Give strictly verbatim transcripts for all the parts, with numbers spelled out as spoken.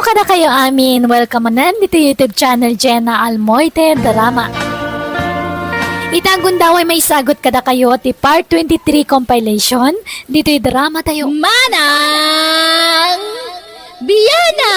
Kadakayo amin, welcome manen ditoy YouTube channel Jenna Almoite Drama. Ita gundaway maisagut kadakayo ti part twenty-three compilation ditoy drama tayo. Manang Biana!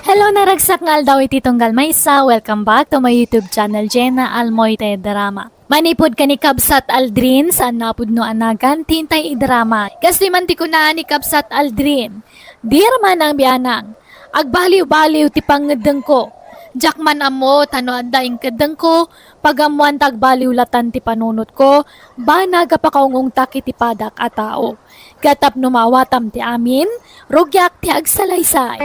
Hello, naragsak nga aldaw iti tunggal maysa. Welcome back to my YouTube channel, Jenna Almoite Drama. Manipud ken ni Kabsat Aldrin, saanna a pudno a nagan ti intay idrama. Kastoy man ti kuna ni Kabsat Aldrin, "Dear Manang Bianang, agbaliw-baliw ti pangngeddengko. Diak man ammo ta no adda inkeddengko, pagammoan ta agbaliw latan ti panunotko, banag a pakaung-ungtak iti padak a tao. Ket tapno maawatam ti amin, rugiak ti agsalaysay."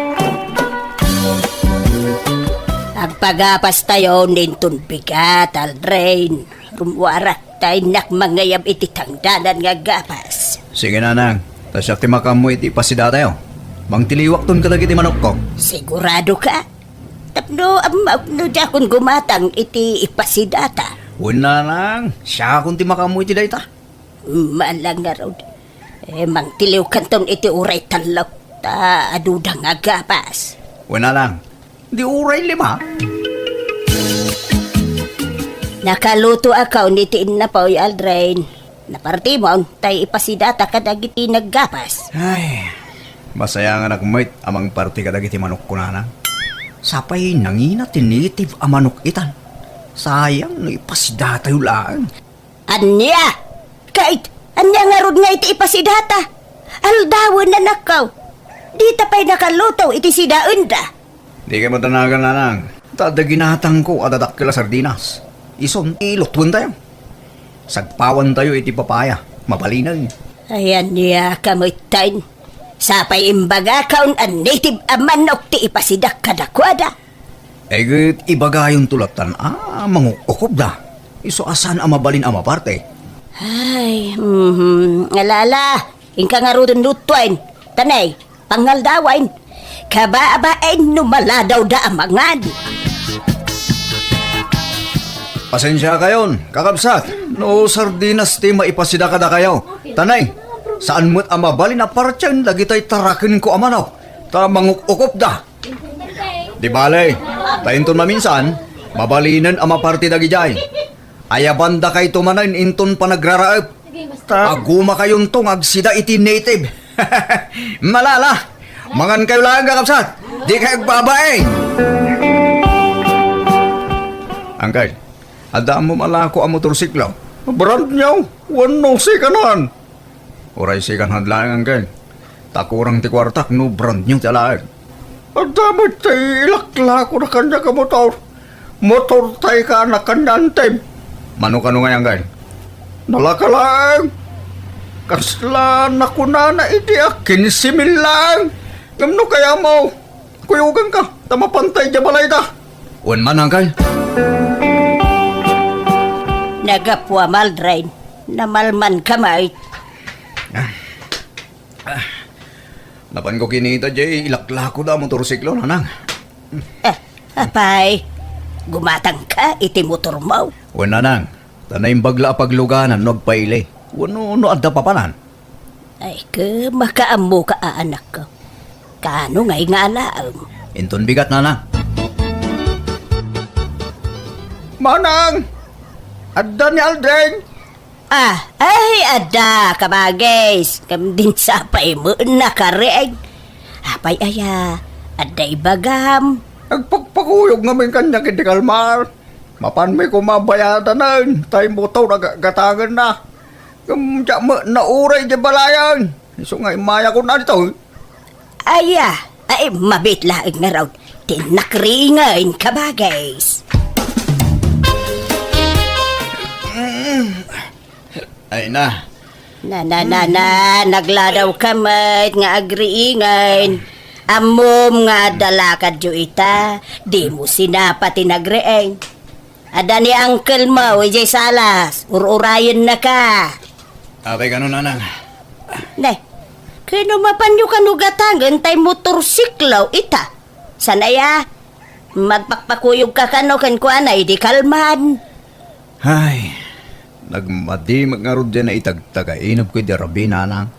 Agpagapastayon inton bigat, Aldrin. Rummuarak ta innak mangngegam iti tangdanan nga aggapas. Sige, nanang. Ta siak ti makaammo iti ipasidatayo. Mangtiliwakton kadagiti manokko. Sigurado ka? Tapno ammok no diakon gumatang iti ipasidata. Wen, nanang. Siakon ti makaammo iti dayta. Malang ngarud. Eh, mangtiliwkanton iti uray tallo, ta aduda nga aggapas. Wen, nanang. Di uray lima. Nakalutoakon iti innapoy, Aldrin. Napartimon, tay ipasidata kadagiti naggapas. Ay, masayanganak met a mangparti kadagiti manokko, nanang. Sapay nangina ti native a manok itan. Sayang no ipasidatayo laeng. Ania? Kait, ania ngarud nga iti ipasidata? Aldawen, anakko. Dita pay nakaluto iti sidaenda. Dika matanagan, nanang. Ta adda ginatangko a dadakkel a sardinas. Isun, ilutwentayo. Sagpawantayo iti papaya. Mabalinen. Ay, ania ka metten? Sapay imbagakon a native a manok ti ipasidak kadakuada. Ay, ket ibagayonto lattan a manguk-ukobda. Isu a saan a mabalin a maparte. Ay, mhm. Ala, ala. Inka ngaruden lutuen. Tanay, pangaldawen. Kababain no maladawda a mangan. Pasensiakayon, kakabsat, no sardinas ti maipasida kadakayo. Tanay, saan met a mabalin a partien dagitay tarakenko a manok, ta manguk-ukobda. Di bale, ta inton maminsan, mabalinen a maparti dagidiay. Ayabandakayto manen inton panagraraep. Ta agumakayonto nga agsida iti native. Malala, mangankayo laeng, kakabsat. Dikay agbabain. Angkel, adda ammom a lako a motorsiklo? Brand new, wenno second hand? Uray second hand laeng, Angkel. Ta kurang ti kuartak no brand new ti alaek. Adda met ti ilaklako na kaniak a motor. Motor tay ka na kaniak, Angkel. Mano kano ngay, Angkel? Nalaka laeng. Kasla nakunana idi a kinse mil laeng. Ngem no kayatmo, kuyoganka, ta mapantay diay balayda. Wen man, Angkel. Nagapuam, Aldrin. Namalmanka met. Ah. Ah. Napanko kinita diay ilaklako da a motorsiklo, nanang. Eh, apay, gumatangka iti motormo? Wen, nanang. Ta naimbag la a pagluganan no agpaili. Wenno no adda papanan. Ay, ket makaammoka a, anakko. Kaano ngay nga alaem? Inton bigat, nanang. Manang! Adda ni Aldrin! Ah, ay, adda, kabagis. Ngem dinak sapay met nakariing. Apay aya, adda ibagam? Agpakpakuyog ngamin kaniak iti kalman. Mapanmi koma a bayadanen, tay motor a ga-, gatangenna. Ngem diak met nauray diay balayen. Isu nga immayakon ditoy. Aya, ay, mabiit laeng ngarud ti nakriingen, kabagis. Ay na. Na, na, na, na, nagladawka met nga agriingen. Ammom nga adda lakadyo ita, dimo sinapa ti nagriing. Adda ni uncle mo, idiay salas, ur-urayennaka. Apay kano, nanang? Ne, kano mapanyo kano gatangen tay motorsiklo ita? Saan aya? Magpakpakuyogka kano kenkuana idi kalman. Ay, nagmadi met ngarud diay naitagtagainepko idi rabii, nanang.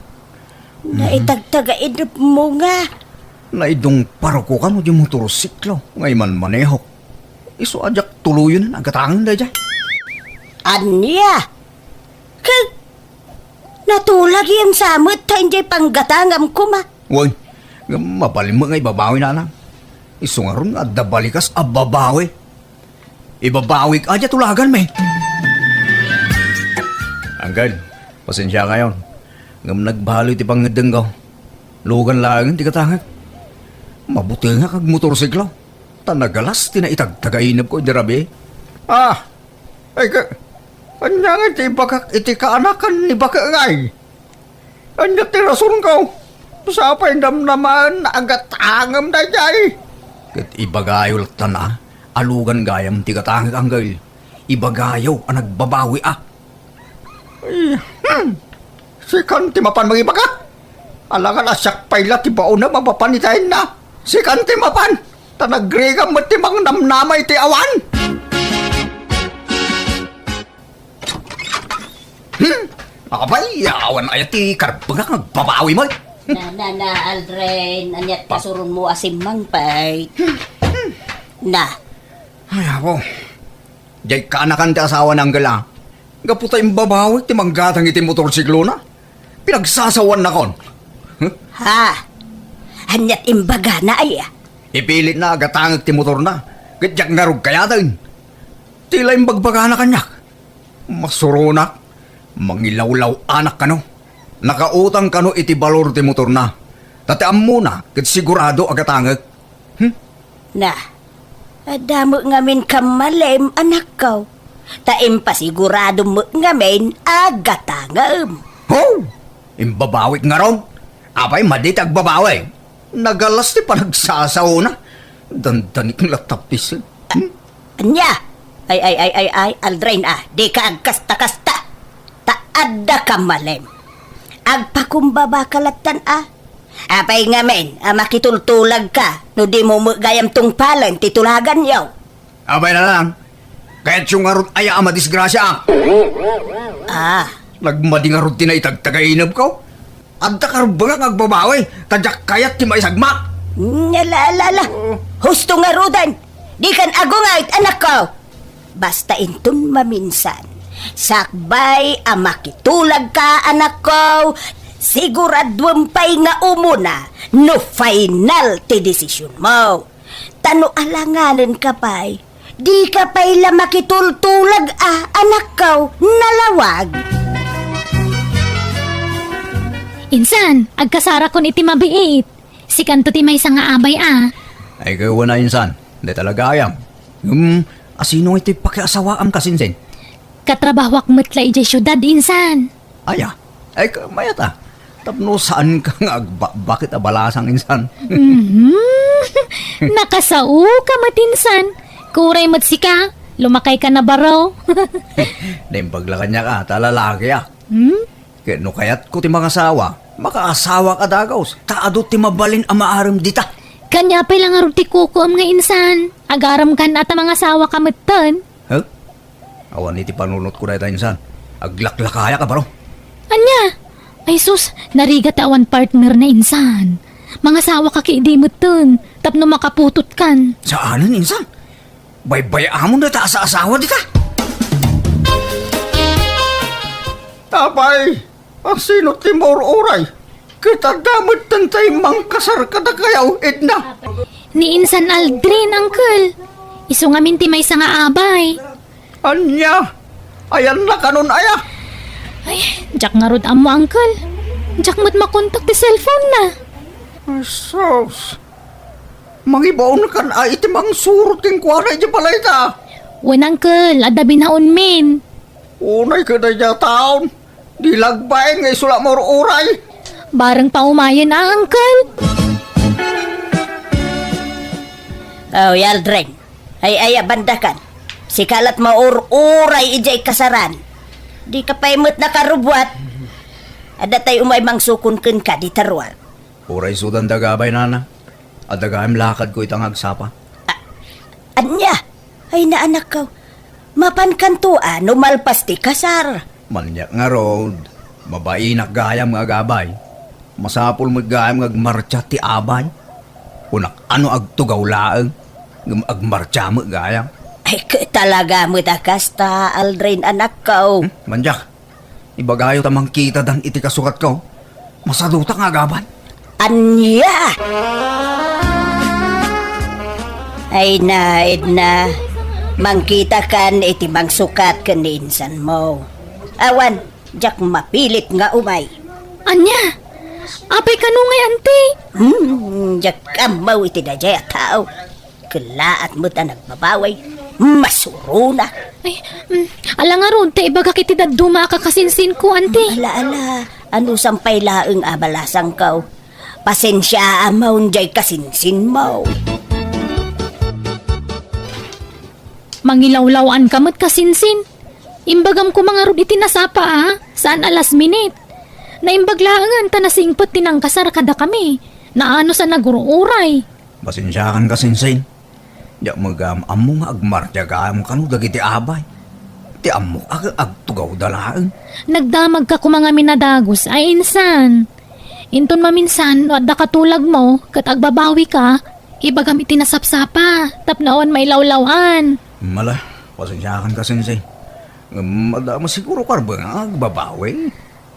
Naitagtagainepmo nga? Naidungparko kano di motorsiklo nga imanmanehok. Isu a diak tuloyen a gatangem daydiay. Ania? Ket natulagem sa met ta idiay panggatangam koma. Wen, ngem mabalin met nga ibabawi, nanang. Isu ngarud nga adda balikas a babawi. Ibabawik a diay tulaganmi. Anggal, pasensia kayon. Ngem nagbaloy ti pangngeddengko. Lugan laengen ti gatangek. Mabutengak agmotorsiklo. Ta nagalas ti naitagtagainepko idi rabii. Ah, ay ka, ania nga ti ibagak iti kaanakan ni Baka ngay? Ania ti rasonko? Sapay namnamaen a gatangem daydiay. Ket ibagayo latta a lugan gayam ti gatangek, Anggal. Ibagayo a nagbabawi a. Ay, hmm. Sikan ti mapan mangibaga. Alangan a siak pay la ti baonem a mapan itaenna. Sikan ti mapan. Ta nagrigam met ti mangnamnama iti awan. Hmm? Apay, awan aya ti karbengak nga agbabawi met. Na, na, na, Aldrin, ania't Pa- kasuronmo a simmangpet? Na. Ay, apo. Diay kaanakan ti asawa ni Anggal a. Gapu ta imbabawik ti manggatang iti motorsiklona. Pinagsasawaannakon. Huh? Ha? Ania't imbagana aya? Ipilitna a gatangek ti motorna. Ket diak ngarud kayaten. Ti la imbagbagana kaniak. Masuronak, mangilawlaw-anak kano. Nakautang kano iti balor ti motorna. Ta ti ammona ket sigurado a gatangek. Hmm? Na, adda met ngamin kammalem, anakko. Ta impasiguradom met ngamin a gatangem. Ho! Imbabawik ngarud? Apay madi ti agbabawi? Nagalas ti panagsasaona. Dandanik la tapis. Hmm? Ania? Ay, ay, ay, ay, ay, Aldrin, ah, dika agkasta-kasta. Ta adda kammalem. Agpakumbabaka lattan, ah. Apay ngamin a makitultulagka no dimo met gayam tungpalen ti tulaganyo? Apay laeng, kayatyo ngarud aya a madisgrasia? Ah. Nagmadi ngarud ti naitagtagainepko? Adda karbengak nga agbabawi, ta diak kayat ti maisagmak. Ala, ala, ala. Oo. Husto ngaruden. Dikan agungayt, anakko. Basta inton maminsan, sakbay a makitulagka, anakko, siguraduem pay nga umuna no final ti desisionmo. Ta no alanganenka pay, dika pay la makitultulag a, anakko, nalawag. Insan, agkasarakon iti mabiit. Sikanto ti maysa nga abay a. Ay, kayo na, insan. Di talaga ayam. Hmm, asino iti pakiasawaam kasinsin? Katrabahoak met la idiay siudad, insan. Aya, ay ka, mayat a. Tapno saan ka nga agbakbakit a balasang, insan? Mhm. Nakasao ka met, insan. Kuray met sika, lumakay ka na baro. Naimbag la kaniak a, ta lalaki a. Hmm? Ket no kayatko ti mangasawa, makaasawak a dagus, ta adu ti mabalin a maarem dita. Kaniak pay la ngarud ti kukuam nga insan, agarem kan a ta mangasawa ka metten. Huh? Awan iti panunotko dayta, insan. Aglaklakayak a baro. Ania? Ay sus, narigat ta awan partner na insan. Mangasawa ka ket idi metten, tapno makaputot kan. Saanen, insan? Baybay-amon dayta a saasawa dita. Apay, asino ti maur-uray? Ket adda metten tay mangkasar kadakayo, Edna. Ni insan Aldrin, uncle. Isu ngamin ti maysa nga abay. Ania? Ayanna kanon aya? Ay, diak ngarud ammo, uncle. Diak met makontak ti cellphone na. Ay, sus. Mangibaon kan a iti mangsurot kenkuana iti balayta. Wen, uncle, adda binaonmin. Unay ket daydiay a taon, di lagbaen nga isu la maur-uray. Bareng paumayen a, uncle. Oh, Aldrin. Ay, ay, abandakan. Sika lat maur-uray idiay kasaran. Dika pay met nakarubbuat. Adda tay umay mangsukon kenka dita ruar. Uray sudan da gabay, nana. Adda gayam lakadko ita nga agsapa. A-, ania? Ay, naanakko. Mapankanto a no malpas ti kasar. Maniak ngarud, mabainak gayam nga agabay. Masapul met gayam nga agmartsa ti abay. Kunak, ano, agtugaw laeng, ngem agmartsa met gayam. Ay, ke-, talaga met a kasta, Aldrin, anakko. Hmm? Mandiak, ibagayo ta mangkitadan iti kasukatko. Masaduta nga agabay. Ania? Ay na, Edna. Mangkitakan iti mangsukat ken ni insan mo. Awan, diak mapilit nga umay. Ania? Apay kano ngay, anti? Hmm, diak ammo iti daydiay a tao. Kellaat met a nagbabawi. Masuruna. Ay, mm, ala ngarud, ta ibagak iti dadduma a kakasinsinko, anti. Ala, ala. Anusam pay laeng a balasangko. Pasensiaam diay kasinsinmo. Mangilawlaw-anka met, kasinsin. Imbagam koma ngarud iti nasapa, a, saan a last minute. Naimbag laengen ta nasingpet ti nangkasar kadakami. Naanus a nagur-uray. Pasensiakan, kasinsin. Diak met gayam ammo nga agmartsa gayam kano dagiti abay. Ti ammok a agtugawda laeng. Nagdamagka koma ngamin a dagus, a insan. Inton maminsan, no adda katulagmo, ket agbabawika, ibagam iti nasapsapa, tapno awan mailawlaw-an. Ala, pasensiakan, kasinsin. Ngem adda met siguro karbeng nga agbabawi.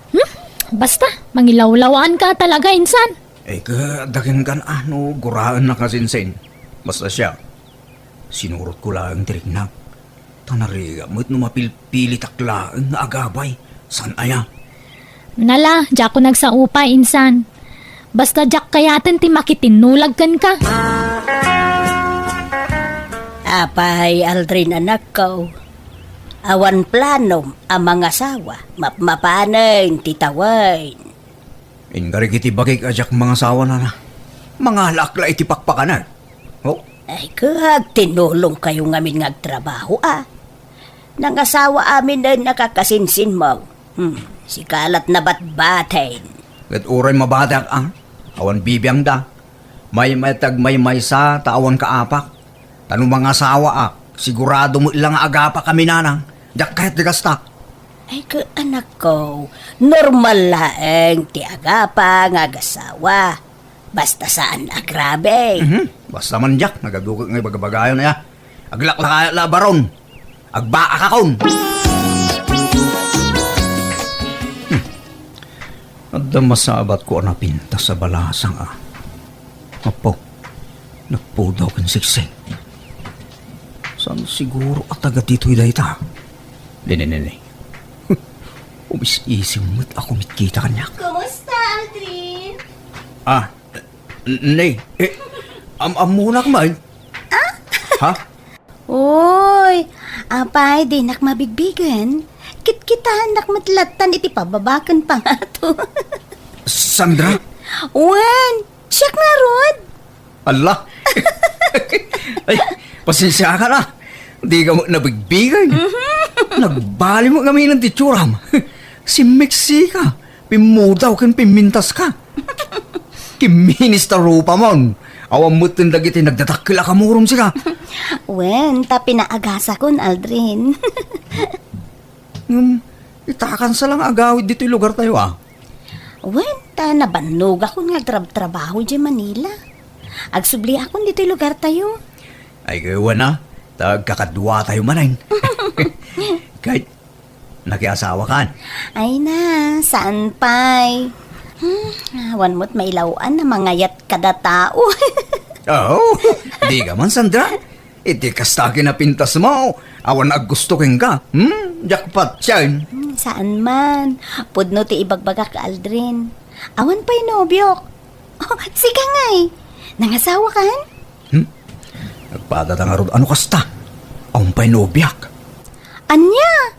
Hmm? Basta, mangilawlaw-anka talaga, insan. Eh, ke-, adda kenka, a, no guraenna, kasinsin. Basta siak, sinurotko laeng ti riknak. Ta narigat met no mapilpilitak laeng nga agabay. Saan aya? Ala, diakon agsao pay, insan. Basta diak kayaten ti makitinnulag kenka. Apay, Aldrin, anakko. Awan planom a mangasawa, mapmapanen ti tawen. Inkarik iti bagik a diak mangasawa, nana. Mangalaak la iti pakpakanak. Oh? Ay, kag tinulongkayo ngamin nga agtrabaho, a. Nangasawa aminen a kakasinsinmo. Hmm, sika lat nabatbaten. Ket uray mabatek, a. Awan bibiangda. Maymayta agmaymaysa ta awan kaapak. Ta no mangasawaak, sigurado met la nga agapakami, nana. Diak kayat ti gastak. Ay, ke-, anakko, normal laeng ti agapa nga agasawa. Basta saan a grabe. Mhm. Basta man diak, nagaduket nga ibagabagayon aya. Aglaklakayat la, baron. Agbaakakon. Hmm. Adda masabatko a napintas a balasang, a. Apo, nagpudaw ken siksik. Saan siguro a taga ditoy dayta? Nene, nene. Umis-isim met a kumitkita kaniak. Kumusta, Aldrin? Ah, n-, ne, eh, am-, ammonak man. Ah? Ha? Uy, apay, dinak mabigbigen? Kitkitaennak met lattan iti pababa ken pangato. Sandra? Wen, siak ngarud. Ala! Ay, pasensiakan, a. Dika met nabigbigen. Mhm. Nagbali met ngamin ti itsuram. Simmeksika, pimmudaw ken pimmintaska. Kimminis ta rupamon. Awan metten dagiti nagdadakkel a kamurom sika. Wen, ta pinaagasakon, Aldrin. Ngem, itakansa la nga agawid ditoy lugartayo, a. Wen, ta nabannogakon nga agtrabtrabaho idiay Manila. Agsubliakon ditoy lugartayo. Ay, wen a, ta agkakaduatayo manen. Ket, nakiasawakan? Ay na, saan pay. Hmm, awan met mailaw-an a mangayat kada tao. Oh, dika man, Sandra. Iti kasta a kinapintasmo, awan aggusto kenka. Hmm? Diak patien. Hmm, saan man. Pudno ti ibagbagak, Aldrin. Awan pay nobiok. Oh, sika ngay. Nangasawakan? Hmm? Nagpadata ngarud, ano kasta? Awan pay nobiak. Ania?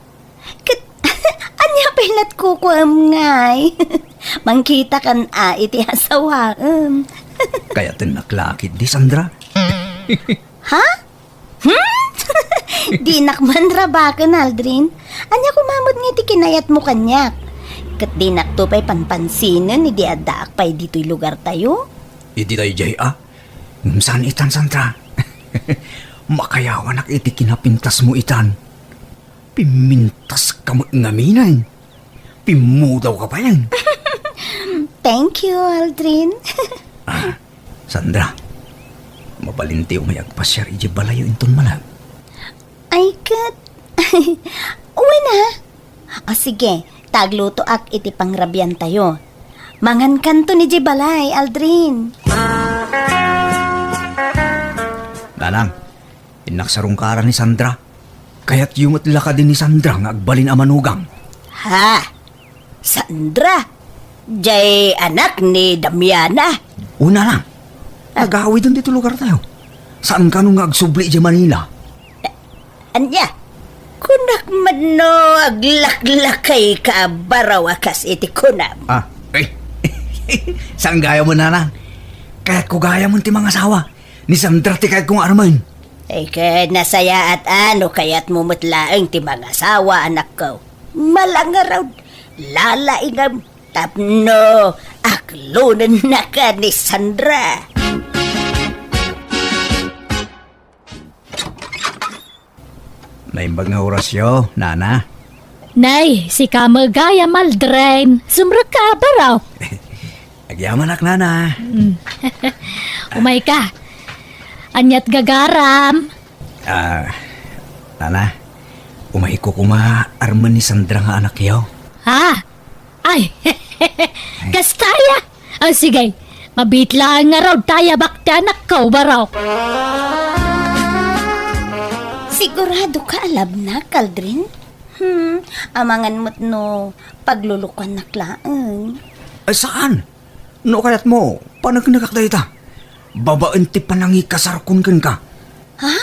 Ket, ania pay lat kukuem ngay? Mangkitakan a iti asawaem. Kayatennak la ketdi, Sandra. Ha? Hmm? Dinak man rabaken, Aldrin. Ania koma met nga iti kinayatmo kaniak? Ket dinakto pay panpansinen idi addaak pay ditoy lugartayo. Idi daydiay a? Ngem saan itan, Sandra. Makayawanak iti kinapintasmo itan. Pimmintaska met ngamin. Pimmudawka pay. Thank you, Aldrin. Ah, Sandra, Mabalinti umay agpasiar idiay balayyo inton malem. Ay, ket, wen a. O, sige, ta aglutoak iti pangrabiantayo. Mangankanton idiay balay, Aldrin. Nanang, innak sarungkaran ni Sandra. Kayatyo met la kadi ni Sandra nga agbalin a manugang? Ha? Sandra? Jay anak ni Damiana? Una lang. Ah. Nagawiden ditoy lugartayo. Saan kano nga agsubli idiay Manila? Ania? Kunak met no aglaklakayka a baro a kas iti kunam. Ah, eh. Saan gayam, Nanang? Kayatko gayam ti mangasawa. Ni Sandra ti kayatko nga armen. Ay, ket nasayaat a no kayatmo met laeng ti mangasawa, anakko. Malangarod, lalaingam, tapno aklonennaka ni Sandra. Naimbag nga orasyo, Nana. Nay, sika met gayam, Aldrin. Sumrekka a baro. Agyamanak, Nana. Mm. Umayka. Aniat gagaram? Ah, Nana, umayko koma armen ni Sandra nga anakyo. Ha? Ay, kasta aya? Ah, sige, mabiit laeng ngarud ta ayabak ti anakko, baro. Siguradoka a labnak, Aldrin? Hmm, amangan met no paglulukuannak laeng. Ay, saan? No kayatmo, paneknekak dayta. Babaen ti panangikasarkon kenka. Ha?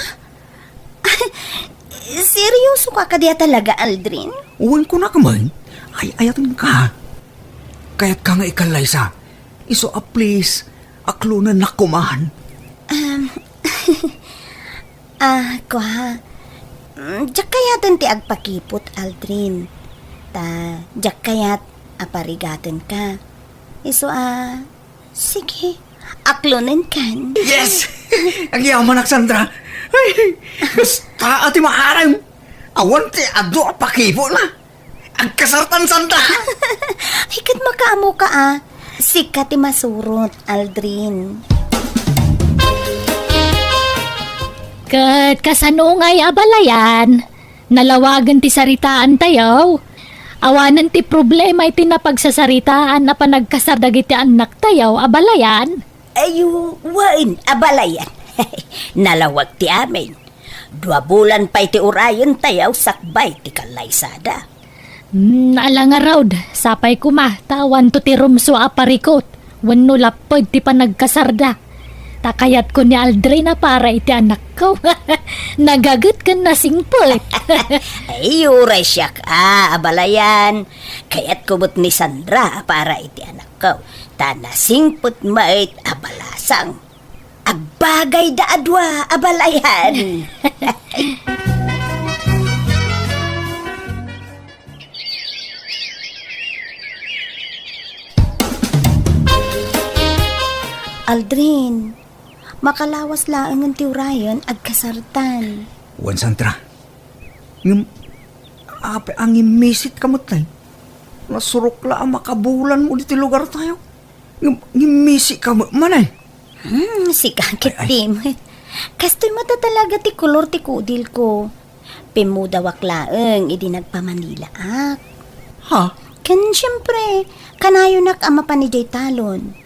Seryosoka kadi a talaga, Aldrin? Wen, kunak met. Ay-ayatenka. Kayatka nga ikallaysa. Isu a please, aklonennak koman. Um, ah, kua. Mm, diak kayaten ti agpakipot, Aldrin. Ta, diak kayat a parigatenka. Isu a, sige, aklonenkan. Yes! Agyamanak, Sandra. Ay, basta a ti maarem. Awan ti adu a pakipotna. Agkasartan, Sandra. Ay, ket makaammoka a. Sika ti masurot, Aldrin. Ket kasano ngay a balayan? Nalawagen ti saritaantayo. Awanen ti problema iti napagsasaritaan a panagkasar dagiti annaktayo a balayan. Ay, wen, a balayan. Nalawag ti amin. Dua bulan pay ti urayentayo sakbay ti kallaysada. Hmm, ala ngarud, sapay koma, ta awanto ti rumsua a parikut. Wenno lapped ti panagkasarda. Ta kayatko ni Aldrin a para iti anakko. Nagaget ken nasingpet. Ay, uray siak a, a balayan. Kayatko met ni Sandra a para iti anakko. Ta nasingpet met a balasang. Agbagayda a dua a balayan. Aldrin, makalawas laengen ti urayen, agkasartan. Wen, Sandra. Ngem, apay a ngimmisit ka met, tay? Nasurok la a makabulan mo ditoy lugartayo. Ngem, ngimmisit ka met manen? Hmm, sika ket ay, ay. Di met. Kastoy met a talaga ti kolor ti kudilko. Pimmudawak laeng idi nagpamanilaak. Ha? Ken siempre, kanayonak a mapan idiay talon.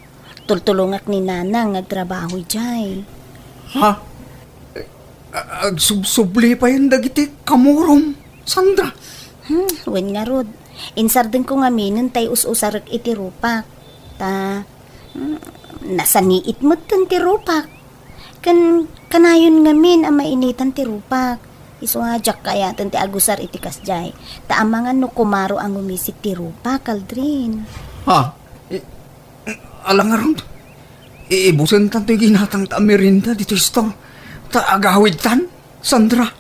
Tultulongak ni Nanang nga agtrabaho idiay. Ha? A-, agsubsubli payen dagiti kamurom, Sandra. Hmm, wen ngarud. Insardengko ngaminen tay us-usarek iti rupak. Ta, hmm, nasaniit metten ti rupak. Ken kanayon ngamin a mainitan ti rupak. Isu nga diak kayaten ti agusar iti kasdiay. Ta amangan no kumaro a ngumisit ti rupak, Aldrin. Ha? I-, ala ngarud? Iibusentan toy ginatangta a merienda ditoy store. Ta agawidtan, Sandra.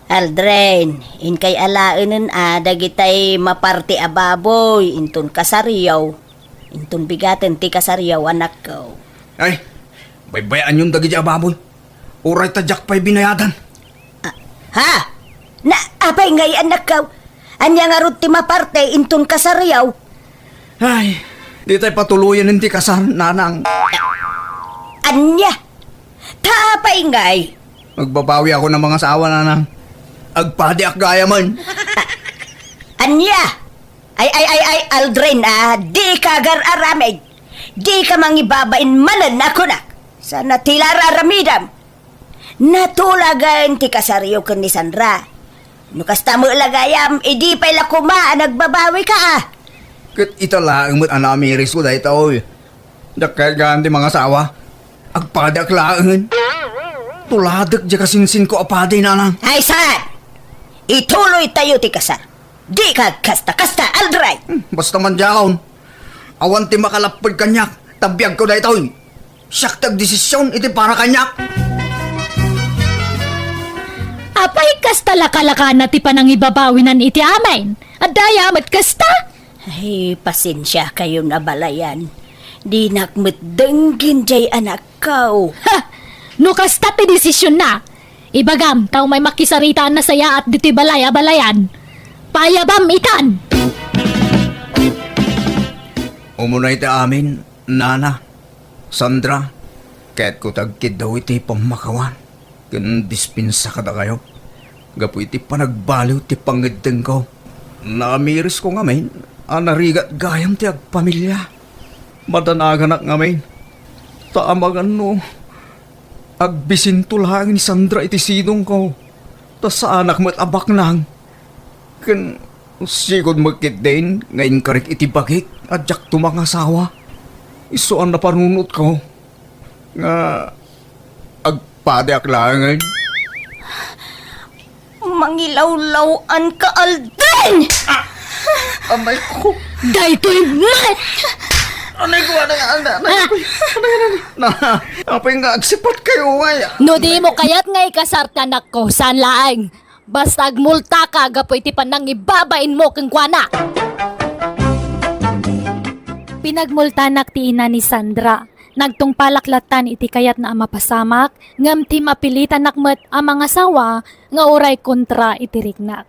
Aldrin, inkay alaenen a dagitay maparti a baboy inton kasariyo. Inton bigaten ti kasariyo, anakko. Ay, baybay-anyon dagiti a baboy. Uray ta diak pay binayadan. Ah, ha? Na, apay ngay, anakko? Ania ngarud ti maparte inton kasariyo? Ay, Ditay patuloyen ti kasar, nanang. Ania? Ta apay ngay? Agbabawi ako ng mga asawa, nanang. Agpadiak gayamen. Ania? Ay, ay, ay, ay, Aldrin, ah, di ka agar-aramid. Di ka mangibabain manen a kunak. Sana ti la ar-aramidam. Natulagen ti kasaryo ken ni Sandra. No kasta met la gayam, idi pay la koma a nagbabawi ka, ah. Ket ita laeng met a namirisko daytoy. Dakkel gayam ti mangasawa. Agpadiak laengen. Tuladek diay kasinsinko a padi, nanang. Ay, saan? Ituloytayo ti kasar. Di ka kasta-kasta, Aldrin. Hmm, basta man diakon. Awan ti makalapped kaniak, ta biagko daytoy. Siak ti agdesisyon iti para kaniak. Apay, kasta lakalakana ti panangibabawinan iti amin? Adda aya met kasta? Ay, pasensiakayon a balayan. Dinak met denggem diay anakko. Ha! No kasta ti desisionna, ibagam ta umay makisarita a nasayaat ditoy balay a balayan. Payabam itan! Umunay ti amin, Nana, Sandra, kayatko ti agkiddaw iti pammakawan ken dispensa kadakayo gapu iti panagbaliw ti pangngeddengko. Namirisko ngamin a narigat gayam ti agpamilia. Madanaganak ngamin, ta amangan no agbisinto laeng ni Sandra iti sidongko, ta saanak met a baknang. Ken sigud met ketdin nga inkarik iti bagik a diakto mangasawa. Isu a napanunotko nga agpadiak laengen. Mangilawlaw-an ka, Aldrin! Ah! Amay ko. Daytoy met! Anay ko, anay, anay, anay ko. Anay, anay. Na, apay nga agsipat kayo, ay. No di mo kayat nga ikasar ti anakko, saan laeng? Basta agmultaka gapu iti panangibabainmo kenkuana. Pinagmultanak ti ina ni Sandra. Nagtungpalak lattan iti kayatna a mapasamak, ngem ti mapilitanak met a mangasawa nga uray kontra iti riknak.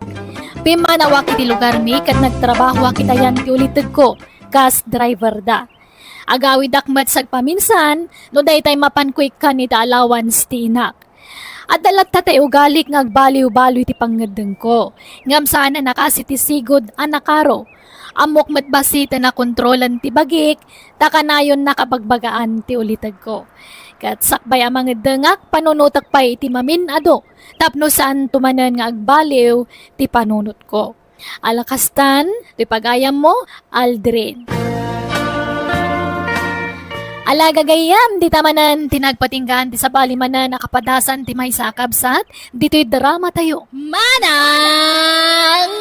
Pimmanawak iti lugarmi ket nagtrabahoak iti ayan ti ulitegko, kas driver da. Agawidak met sagpaminsan no daytay mapanko ikkan iti allowance ti inak. Adda latta ti ugalik nga agbaliw-baliw iti pangngeddengko, ngem saan a nakasi ti sigud a nakaro. Ammok met bassit a nakontrolan ti bagik, ta kanayon nakabagbagaan ti ulitegko. Ket sakbay a mangeddengak, panunotek pay iti mamin-adu tapno saanto manen nga agbaliw ti panunotko. Ala kastan, ti pagayammo, Aldrin. Ala gagayyem, dita manen ti nagpatinggaan ti sabali manen a kapadasan ti maysa a kabsat ditoy drama tayo. Manang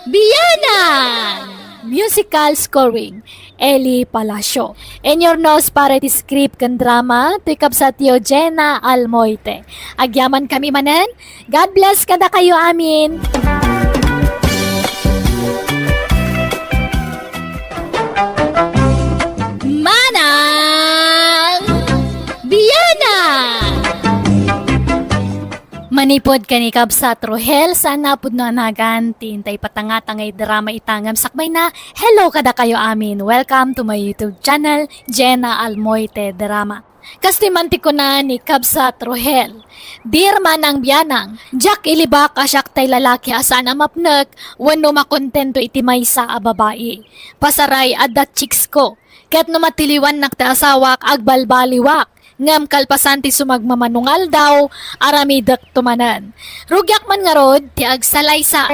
Bianang! Musical scoring. Eli Palacio. Inyurnos para iti script ken drama, ti kabsatyo Jenna Almoite. Agyamankami manen, God bless kadakayo amin. Manang Bianang! Manipud ken ni Kabsat Rohel, saan a pudno a nagan ti intay patangata nga idrama ita ngem sakbayna, hello kadakayo amin. Welcome to my YouTube channel, Jenna Almoite Drama. Kastoy man ti kuna ni Kabsat Rohel, "Dear Manang Bianang, diak ilibak a siak tay lalaki a saan a mapnek wenno makontento iti maysa a babai. Pasaray, adda chicks ko. Ket no matiliwannak ti asawak, agbalbaliwak. Ngem kalpasan ti sumagmamano nga aldaw, aramidek to manen. Rugiak man ngarud ti agsalaysa."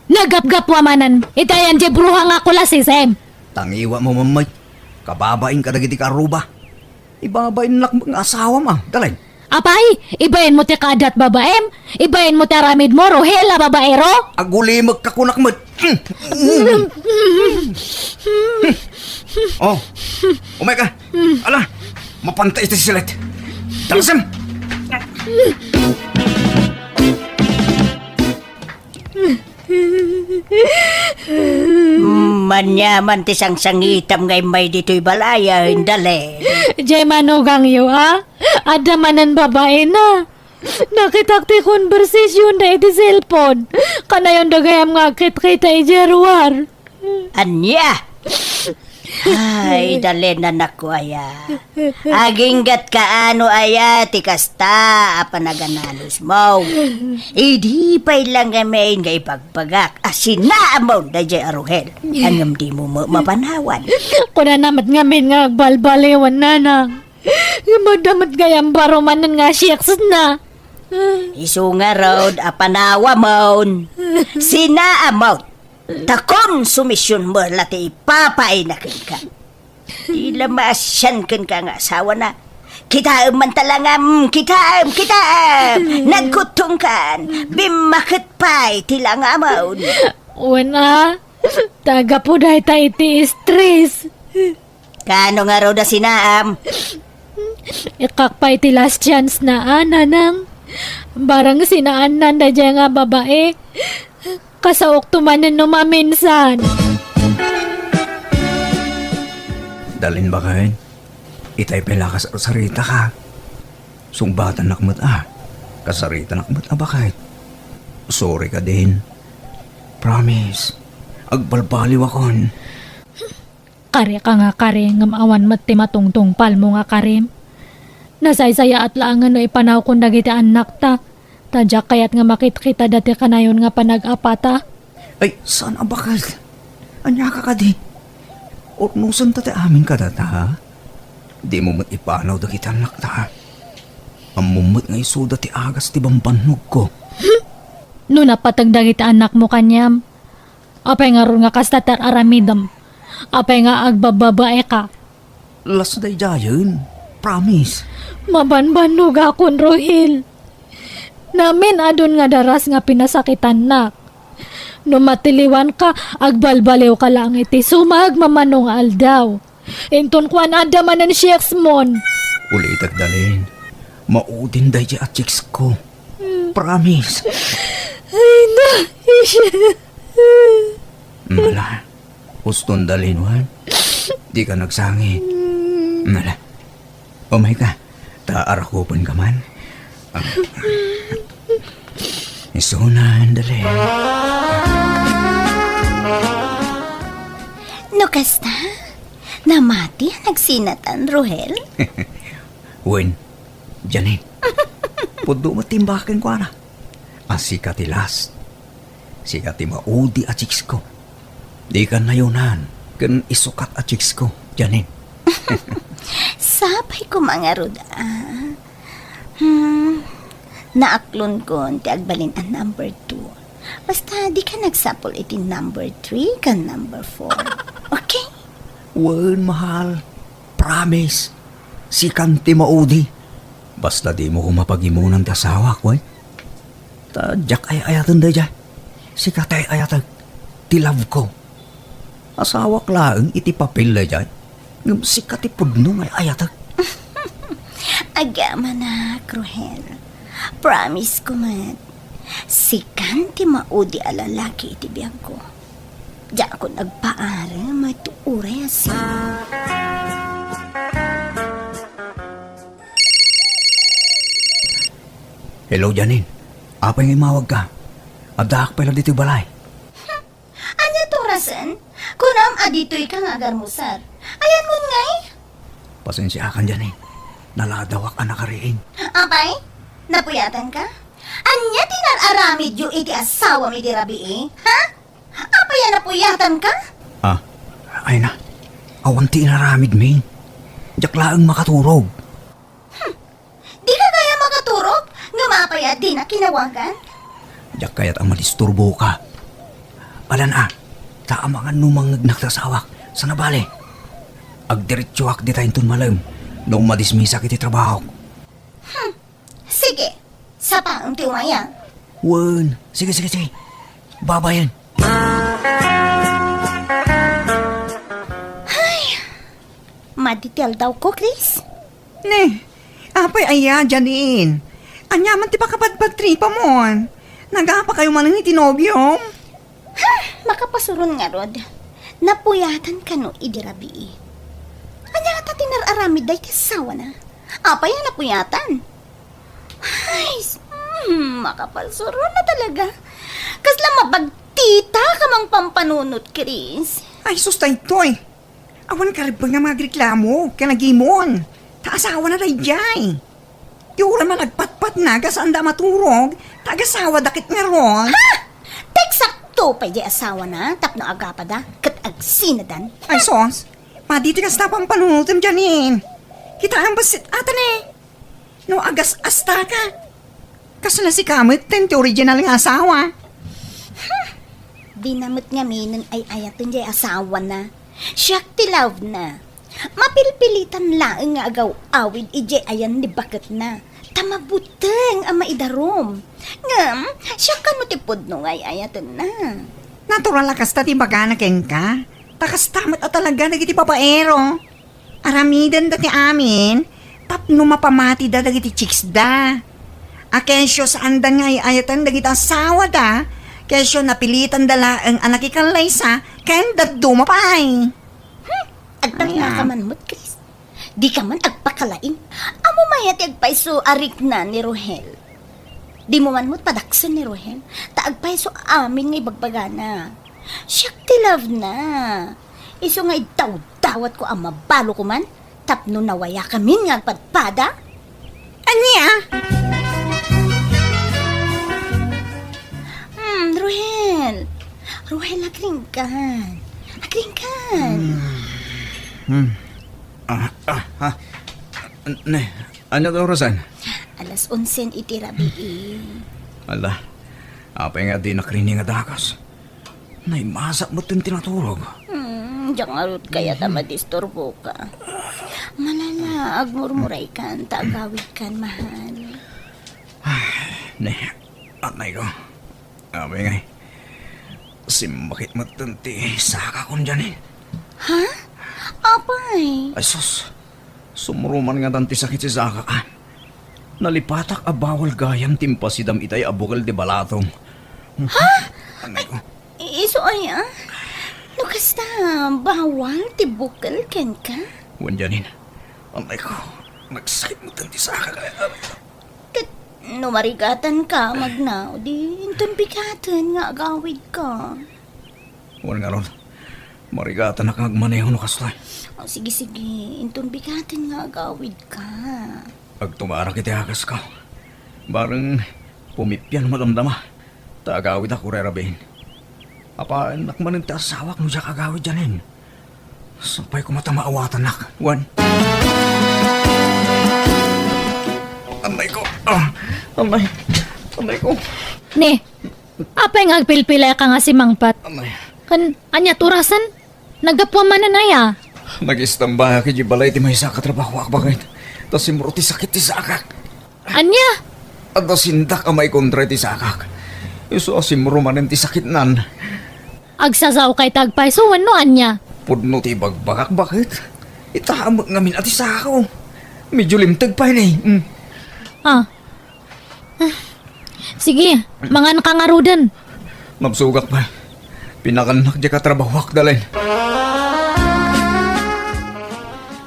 Nagapgapwa manen iti ayan ti bruha nga kulasisem. Tangiwa mo, Mammay. Kababain kadagiti karuba. Ibabainnak nga asawam, ah, Dalay. Apay, ibain mo ti kaaddat babaem? Ibain mo ti aramid mo, Rohel a babaero? Agulimek ka kunak met. Oh, umay ka. Ala, mapanta iti silet. Dalasem. Maniaman ti sangsangitam nga immay ditoy balay, ah, indale. Jay manugangyo, ah? Adda manen babaena. Nakitak ti konbersasionda iti cellphone. Kanayon da gayam nga agkitkita idiay ruar. Ania? Ay, Dalen, anakko aya. Aginggatka no aya ti kasta a panaganalosmo. Idi pay la ngamin nga ibagbagak a sinaamon daydiay a Rohel. Ngem dimo met mapanawan. Kunana met ngamin nga agbalbaliwen, nanang. Ngem adda met gayam baro manen nga seksna. Isu ngarud a panawamon. Sinaamon. Ta konsumisionmo la ti ipapaayna kenka. Ti la maasian kenka nga asawana. Kitaem man ta langam, kitaem, kitaem! Nagkuttongkan, bimmaket pay ti langamon. Wen a, ta gapu dayta iti stress. Kaano ngarud a sinaam? Ikkak pay ti last chance na, a, nanang. Barang sinaannan daydiay nga babai. Kasaokto manen no maminsan. Dalen, baket. Itay pay la kasarsarita ka. Sungbatannak met a. Kasaritanak met a baket. Sorry ka din. Promise. Agbalbaliwakon. Kari ka nga kari, ngem awan met ti matungtungpalmo nga karim. Nasaysayaat laengen no ipanawkon dagiti annakta, ta diak kayat nga makitkitada ti kanayon nga panag-apata. Ay, saan a baket? Ania ka kadi? Urnosenta ti amin kadata, ha? Dimo met ipanaw dagiti annakta. Ammom met nga isuda ti agas ti bambannogko. No napateg dagiti annakmo kaniam, apay ngarud nga kasta ti ar-aramidem? Apay nga agbababae ka? Las daydiayen. Promise. Mabanbannogakon, Rohel. Namin-adun nga daras nga pinasakitannak. No matiliwanka, agbalbaliwka laeng iti sumagmamano nga aldaw. Inton kuan adda manen chicks mon. Ulitek, Dalen. Maudin daydiay a chicks ko. Hmm. Promise. Ay, na. Mala. Uston, Dalen, wen? Dika nagsangit. Hmm. Mala. Umay ka. Ta arakupenka man. Ah. Isunan, Dalen. No kasta, namati a nagsinatan, Rohel? Wen, Janine. Pudno met ti imbaga kenkuana. A sika ti last. Sika ti maudi a chicks ko. Dika nayonan ken isukat a chicks ko, Janine. Sapay koma ngarud a. Hmm, naaklonkon ti agbalin a number two. Basta dika nagsapul iti number three ken number four. Okay? Wen, mahal. Promise. Sikan ti maudi. Basta dimo koma pagimunan ti asawak, wen? Ta diak ay-ayaten daydiay. Sika ti ay-ayatek. Ti love ko. Asawak laeng iti papel daydiay. Ngem sika ti pudno nga ay-ayatek. Agamanak, Rohel. Promise ko met. Sikan ti maudi a lalaki iti biagko. Diakon agpaarem iti uray a sino. Hello, Janine. Apay nga immawagka? Addaak pay la ditoy balay. Ania ti orasen? Kunam a ditoyka nga agarmusar. Ayanmon ngay? Pasensiakan, Janine. Naladawak a nakariing. Apay? Napuyatanka? Ania ti inar-aramidyo iti asawam idi rabii? Ha? Apay a napuyatanka? Ah, ay na. Awan ti inaramidmi. Diak laeng makaturog. Hmm. Dika gayam makaturog? Ngem apay a dina kinawagan? Diak kayat a madisturboka. Alan a, ta amangan no mangngegnak ti asawak. Sana bale. Agdiretsoak dita inton malem no madismisak iti trabahok. Hmm. Sige, sapaem ti umay a. Wen, sige, sige, sige. Babayen. Ay, madi ti aldawko, Chris. Ne, apay aya, Janine? Ania man ti pakapatpatripamon? Nagapakayo manen iti nobiom? Hmm, makapasuron ngarud. Napuyatan kano idi rabii? Ania ngata ti inar-aramid dayta asawana? Apay a napuyatan? Ay, s-, Makapalsuro na talaga. Kasla mabagtita ka mang pampanunot, Chris. Ay, sus, daytoy. Awan karibeng nga mga agreklamo ken agimon. Ta asawana daydiay. Ti uray man agpatpatna, gasaanda a maturog, ta agasawada ket ngarud. Ha? Eksakto pay diay asawana tapno agapada ket agsinadan. Ay, sus. Madi ti kasta a pampanunotem, Janine. Kitaem bassit ata ne. No agas-asta ka, kasla sika met ti original nga asawa. Hmm. Dina met ngamin ay-ayaten diay asawana. Siak ti love na. Mapilpilitan laeng nga agaw-awid idiay ayan ni baketna. Ta mabuteng a maidarum. Ngem, siak kano ti pudno nga ay-ayatenna. Natural a kasta ti ibagana kenka. Ta kasta met a talaga dagiti babaero. Aramidenda ti amin tapno mapamatida dagiti chicksda. A kesyo saandan nga ay-ayaten dagiti asawada, kesyo napilitanda laeng a nakikallaysa ken dadduma pay. Hmm, agtalna ka man met, Chris. Di ka man agpakalaing. Ammom aya ti agpayso a rikna ni Rohel? Dimo man met padaksen ni Rohel, ta agpayso amin nga ibagbagana. Siak ti love na. Isu nga idawdawatko a mabaloko man tapno nawayakamin nga agpadpada. Ania? Hmm, Rohel. Rohel, agringkan. Agringkan. Hmm. Ah, ah, ah. Ne, ania ti orasen? Alas onse iti rabii. Ala, apay nga dinak rikna nga dakas? Naimasak met ti naturog. Hmm, diak ngarud kayat a madisturboka. Malala, agmurmuraykan, ta agawidkan, mahal. Ne, anay ko. Apay ngay, simmakit met ti sakak, Janine. Ha? Apay? Ay, sus. Sumruman ngatan ti sakit ti sakak, a. Nalipatak a bawal gayam ti impasidam itay a bukel ti balatong. Ha? Anay ko. I-, isu aya? No kasta, bawal ti bukel kenka? Wen, Janine. Anay ko. Nagsakit met ti sakak, a. Ket no marigatanka, magna, di inton bigaten nga agawidka. Wen ngarud, marigatanak nga agmaneho no kastoy. O, sige, sige. Inton bigaten nga agawidka. Agtumarak iti akasko. Bareng pumipian madamdama. Ta agawidak uray rabiin. Apaannak manen ti asawak no diak agawid, Janine. Sapay koma ta maawatannak, wen. Anay ko. Ah, anay. Anay ko. Ne, apay nga agpilpilayka nga simangpet? Anay. Kan, ania ti orasen? Naggapuam manen aya? Nag-istambayak idiay balay ti maysa a katrabahoak baket. Ta simro ti sakit ti sakak. Ania? Adda sindak a maikontra iti sakak. Isu a simro manen ti sakitnan. Agsasaoka iti agpayso wenno ania? Pudno ti ibagbagak, baket. Itaem ngamin a ti sakak. Medyo limteg pay ne. Mm. Ah. Ah. Sige, manganka ngaruden. Nabsogak pay. Pinakannak diay katrabahoak, Dalin.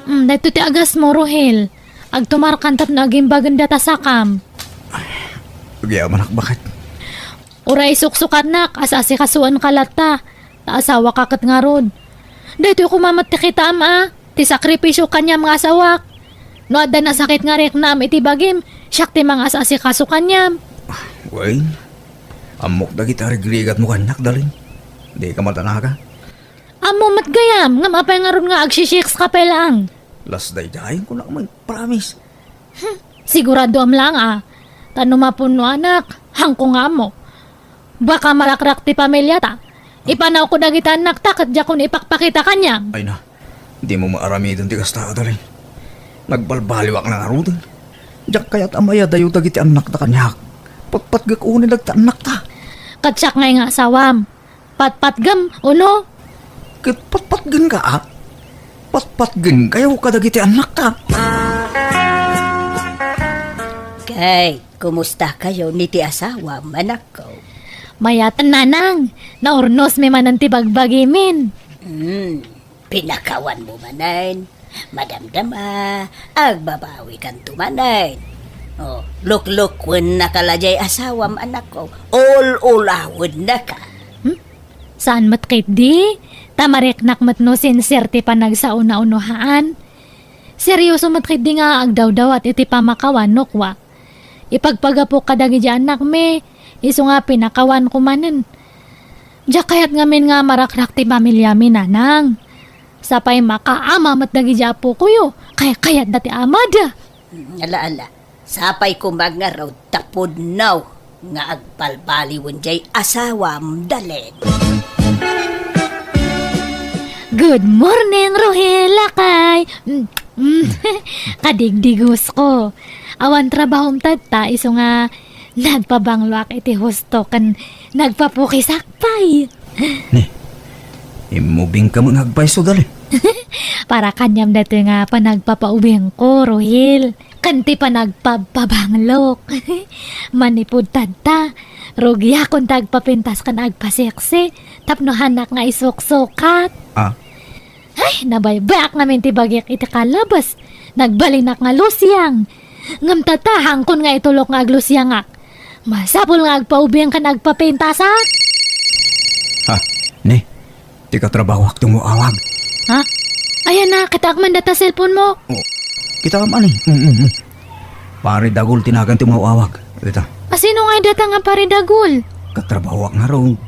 Mm, daytoy ti agasmo, Rohel. Agtumarkan tapno agimbagen data sakam. Agyamanak, baket. Uray suksukatnak, as-asikasuenka latta, ta asawaka ket ngarud. Daytoy koma met ti kitaem a, ti sakripisio kaniam nga asawak. No adda nasakit nga riknam iti bagim, siak ti mangas-asikaso kaniam. Wen, ammok dagiti rigrigatmo kaniak, Dalin. Dika madanaga. Ammom met gayam, ngem apay ngarud nga agsisiks ka pay laeng? Las daydiay, kunak met, promise. Hmm, siguradoam laeng a. Ta no mapunnoanak, haanko nga ammo. Baka marakrak ti pamiliata. Ipanawko dagiti annakta ket diakon ipakpakita kaniam. Ay na, dimo maaramiden ti kasta, Dalin. Nagbalbaliwak na ngaruden. Diak kayat a mayadayo dagiti annakta kaniak. Patpatgek unay dagiti annakta. Ket siak ngay nga asawam. Patpatgem, uno? Ket patpatgenka, a? Patpatgenkayo kadagiti annakta. Kay, kumustakayo ni ti asawam, anakko? Mayaten, nanang. Naurnosmi manen ti bagbagimin. Hmm, pinakawanmo manen. Madamdama, agbabawikanto manen. Oh, luklukennaka la jay asawam, anakko. Ul-ulawennaka. Hmm? Saan met ketdi? Ta mariknak met no sincere ti panagsao-unohaan. Serioso met ketdi nga agdawdawat iti pamakawan no kua. Ipagpagapok kadagiti annakmi, isu nga pinakawanko manen. Diak kayat ngamin nga marakrak ti pamiliami, nanang. Sapay makaama met dagiti apokoyo, kaykayatda ti amada. Ala, ala. Sapay koma ngarud ta pudno nga agbalbaliwen jay asawam, Dalen. Good morning, Ruhel, lakay. Mm, mm. Kadigdigos ko. Awan trabahom tatta, isu nga nagpabangloak iti husto ken nagpapukisak pay. Ni, immubingka met nga agpayso, Dalen. Para kaniam datoy nga panagpapaubingko, Ruhel. Ken ti panagpabpabanglok. Manipud tatta, rugiakon ti agpapintas ken agpaseksi, tapno hanak nga isuksukat. Ah? Ay, nabaybayak ngamin ti bagik iti kalabas. Nagbalinak nga lusiang. Ngem tatta, haankon nga itulok nga aglusiangak. Masapul nga agpaubing ken agpapintasak. Ha? Ni, ti katrabahoak ti umawag. Ha? Ayan na, kitaak man data cellphone mo. Oh, kitaem, ani? Mm, mm, mm. Pare Dagul ti nagan ti umawag. Dita. Asino nga data nga Pare Dagul? Katrabahoak ngarud.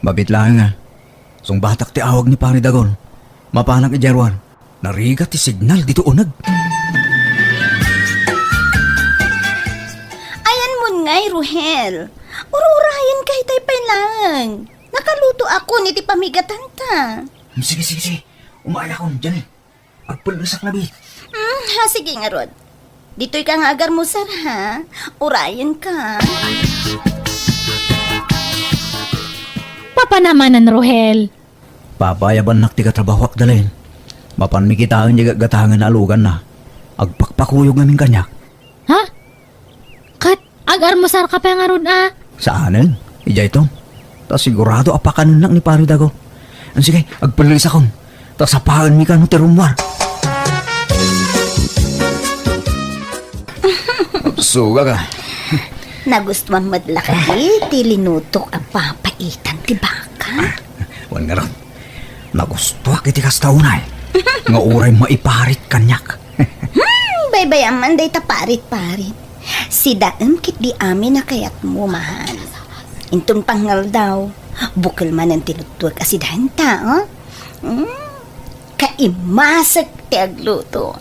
Mabit laeng nga. Sungbatak ti awag ni Pare Dagul. Mapanak idiay ruar. Narigat ti signal ditoy uneg. Ayan mon ngay, Ruhel. Ur-urayenka itay pay laeng. Nakalutoakon iti pamigatanta. Hmm, sige, sige, sige. Umayakon, Janine. Agpellesak labi. Hmm, ha, sige ngarud. Ditoyka nga agarmusar, ha? Urayenka. Papanamanen, Ruhel. Papayabannak ti katrabahoak, Dalen. Mapanmi kitaen diay gatgatangen a aluganna. Agpakpakuyog ngamin kaniak. Ha? Ket agarmusarka pay ngarud a? Saanen, idiayto. Ta sigurado a pakanennak ni Pare Dago. Sige, agpellisakon. Ta sapaenmi kano ti rummuar. Sugak a. Nagustuam met la kadi ti linutok a papaitan ti baka? Wen ngarud, nagustuak iti kasta unay nga uray maiparit kaniak. Hmm, baybayam man dayta parit-parit. Sidaem ketdi amin a kayatmo, mahal. Inton pangngaldaw, bukel manen ti luttuek a sidaenta, oh? Hmm, kaimasek ti agluto.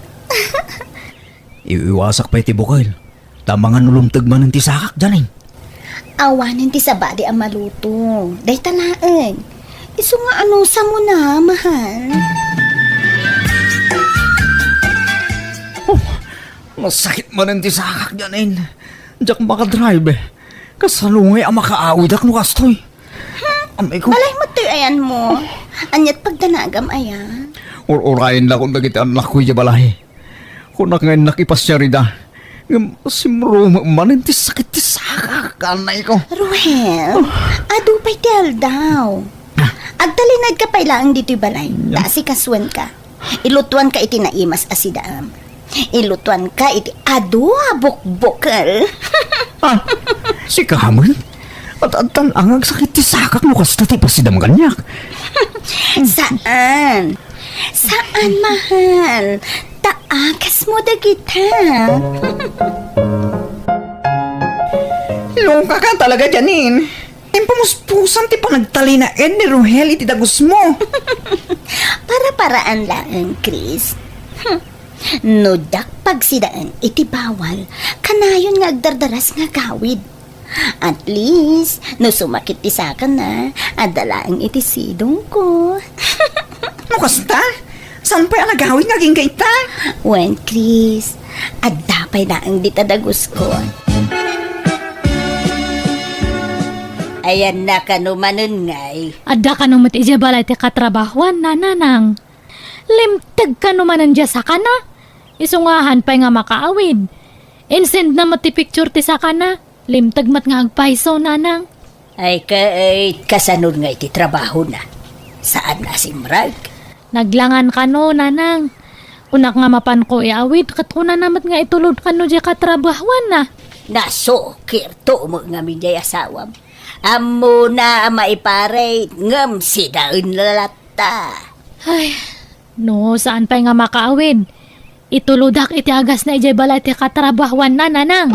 Iwiwasak pay ti bukel. Ta mangan no lumteg manen ti sakak, Janine. Awanen ti sabali a maluto. Dayta laeng. Isu nga anusam na, mahal. Oh, nasakit manen ti sakak, Janine. Diak makadrive. Kasano ngay a makaawidak no kastoy? Amay ko. Balay met toy ayanmo. Aniat pagdanagam aya? Ur-urayen la kon dagiti annakko idiay balay. Kunak nga innak ipasiar ida. Ngem simrumem manen ti sakit ti sakak, anay ko. Ruhel, adu pay ti aldaw. Ah. Agtalinaedka pay laeng ditoy balay. Yeah. Ta asikasuenka. Ilutuanka iti naimas a sidaem. Ilutuanka iti adu a bukbukel. Ah, sika man? At adtan nga agsakit ti sakak no kasta ti ipasidam kaniak. Saan? Saan, mahal? Ta agasmo dagita. Loka ka talaga, Janine. Impamuspusan ti panagtalinaed ni Rohel iti dagusmo. Para-paraan laeng, Chris. Hmm. No diak pagsidaen iti bawal, kanayon nga agdardaras nga agawid. At least, no sumakit ti sakana, adda laeng iti sidongko. No kasta, saan pay a nagawid nga agingga ita? Wen, Chris, adda pay laeng dita daguskon. Ayanna kano manen ngay. Adda kano met idiay balay ti katrabahuan, Nanang. Limteg kano manen diay sakana? Isu nga han pay nga makaawid. Insend na met ti picture ti sakana. Limteg met nga agpayso, Nanang. Ay, ket kasano ngay ti trabahona? Saan a simrek? Naglangan kano, Nanang. Kunak nga mapanko iawid, ket kunana met nga itulod kano diay katrabahuanna. Nasukirto met ngamin diay asawam. Ammona a maiparit, ngem sidaen latta. Ay, no, saan pay nga makaawid? Itulodak iti agasna idiay balay ti katrabahuanna, nanang.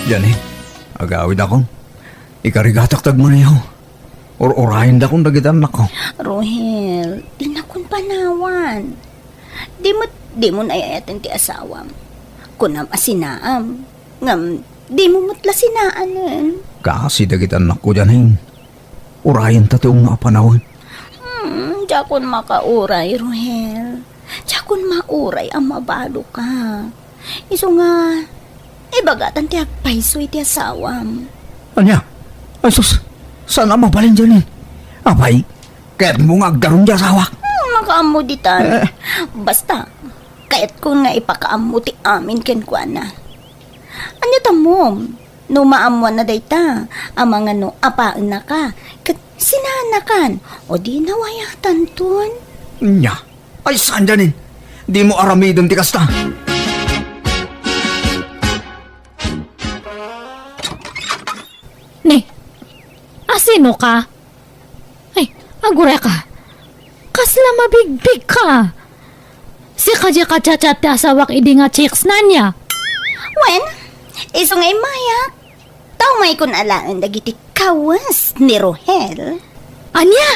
Diay, agawidakon. Ikarigatak ti agmaneho. Ur-urayendakon dagiti annakko. Rohel, dinakon panawan. Di met, dimon ay-ayaten ti asawam. Kunam a sinaam. Ngem, dimo met la sinaanen. Kaasi dagiti annakko, Janine. Urayenta ti umno a panawen. Hmm, diakon makauray, Rohel. Diakon mauray a mabaloka. Isu nga, ibagatan ti agpayso iti asawam. Ania? Ay sus, saan a mabalin, Janine? Apay, kayatmo nga agdarum diay asawak? Hmm, makaammo ditan. Eh. Basta, kayatkon nga ipakaammo ti amin kenkuana. Ania tammom? No maammoanna dayta, amangan no apaennaka, ket sinaannakan, o di nawayatanton. Nya, ay saan, Janine? Dimo aramiden ti kasta. Ni, asino ka? Ay, agurayka. Kasla mabigbigka. Sika diay ka-chat-chat ti asawak idi nga chicks na nia. Wen, isu nga immayak. Taumaykon alaen dagiti kawes ni Rohel. Ania?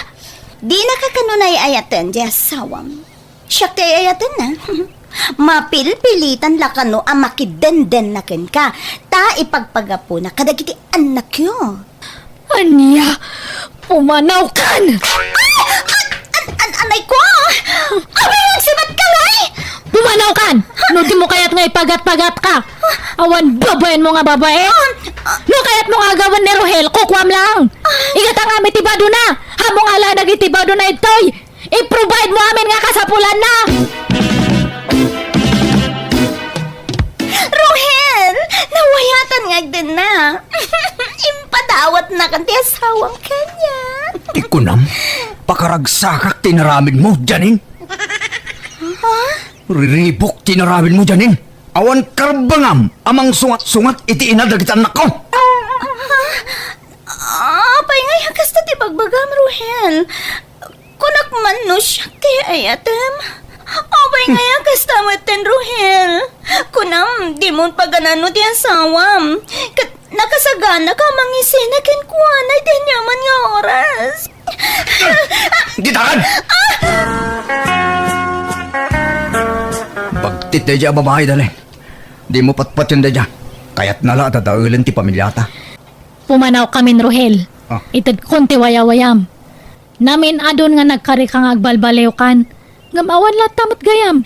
Dinaka kano ay-ayaten diay asawam. Siak ti ay-ayatenna. Mapilpilitan la kano a makidenden na kenka, ta ipagpagapuna kadagiti annakyo. Ania? Pumanawkan! Ay! An, an, an, anay ko! Awan, nagsibat ka, Nay! Pumanawkan! No dimo kayat nga ipagat-pagatka! Awan babaenmo nga babae! No kayatmo nga agawen ni Rohel, kukuam lang! Igatang amin ti badona! Ammom nga ala dagiti badona ditoy! I-provide mo amin nga kasapulanna! Rohel! Nawayatan nga agdenna! Impadawatnakan ti asawam kaniak! Ti kunam, pakaragsakak ti inaramidmo, Janine! Ha? Riribuk ti inaramidmo, Janine! Awan karbengam a mangsungat-sungat iti ina dagiti annakko! Ha? Apay nga kasta ti bagbagam, Rohel? Kunak man no siak ti ay-ayatem. Apay nga kasta metten, Rohel? Kunam, dimon paganano ti asawam. Ket nakasaganaka a mangisina kenkuana iti aniaman nga oras. Ditakan! Bagtit daydiay a babai, Dalen. Dimo patpaten daydiay. Kayatna la a dadaelen ti pamiliata. Pumanawkamin, Rohel. Ah. Itedkon ti wayawayam. Namin-adon nga nagkarika nga agbalbaliwkan. Ngem awan latta met gayam.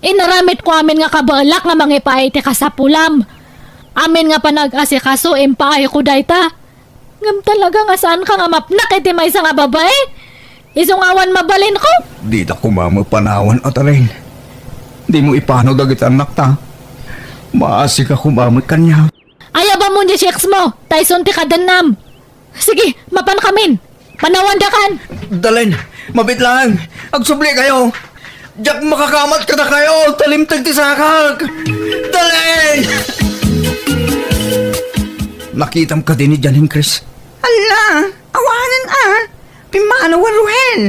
Inaramidko amin nga kabaelak nga mangipaay iti kasapulam. Amin nga panag-asikaso, impaayko dayta. Ngem talaga nga saanka nga mapnak iti maysa nga babai? Isu nga awan mabalinko. Dita koma met panawan, Atalin. Dimo ipanaw dagiti annakta. Maasika koma met kaniak. Ayabamon diay chicks mo, ta isun ti kadennam. Sige, mapankamin. Panawandakan. Dalen, mabiit laeng. Agsubli kayo. Diak makakamat kadakayo, ta limteg ti sakak. Dalen! Nakitam kadi ni Janine, Chris? Hala, awanen a. Pimmanawen, Ruhel.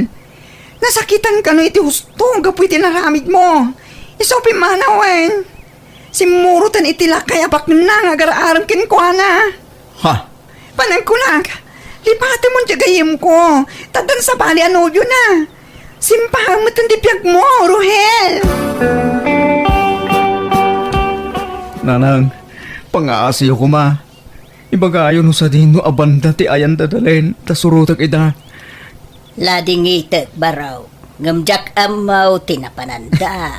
Nasakitan kano iti husto gapu iti naramid mo. Isu pimmanawen. Simmuroten iti lakay a baknang agar-arem kenkuana. Ha? Panagkunak, lipatemon ti gayemko, ta addan sabali a nobiona. Simpaem metten ti biagmo, Ruhel. Nanang, pangaasiyo koma. Ibagayo no sadino a banda ti ayan da Dalen, ta surotek ida. Ladingitek, Barok. Ngem diak ammo ti napananda.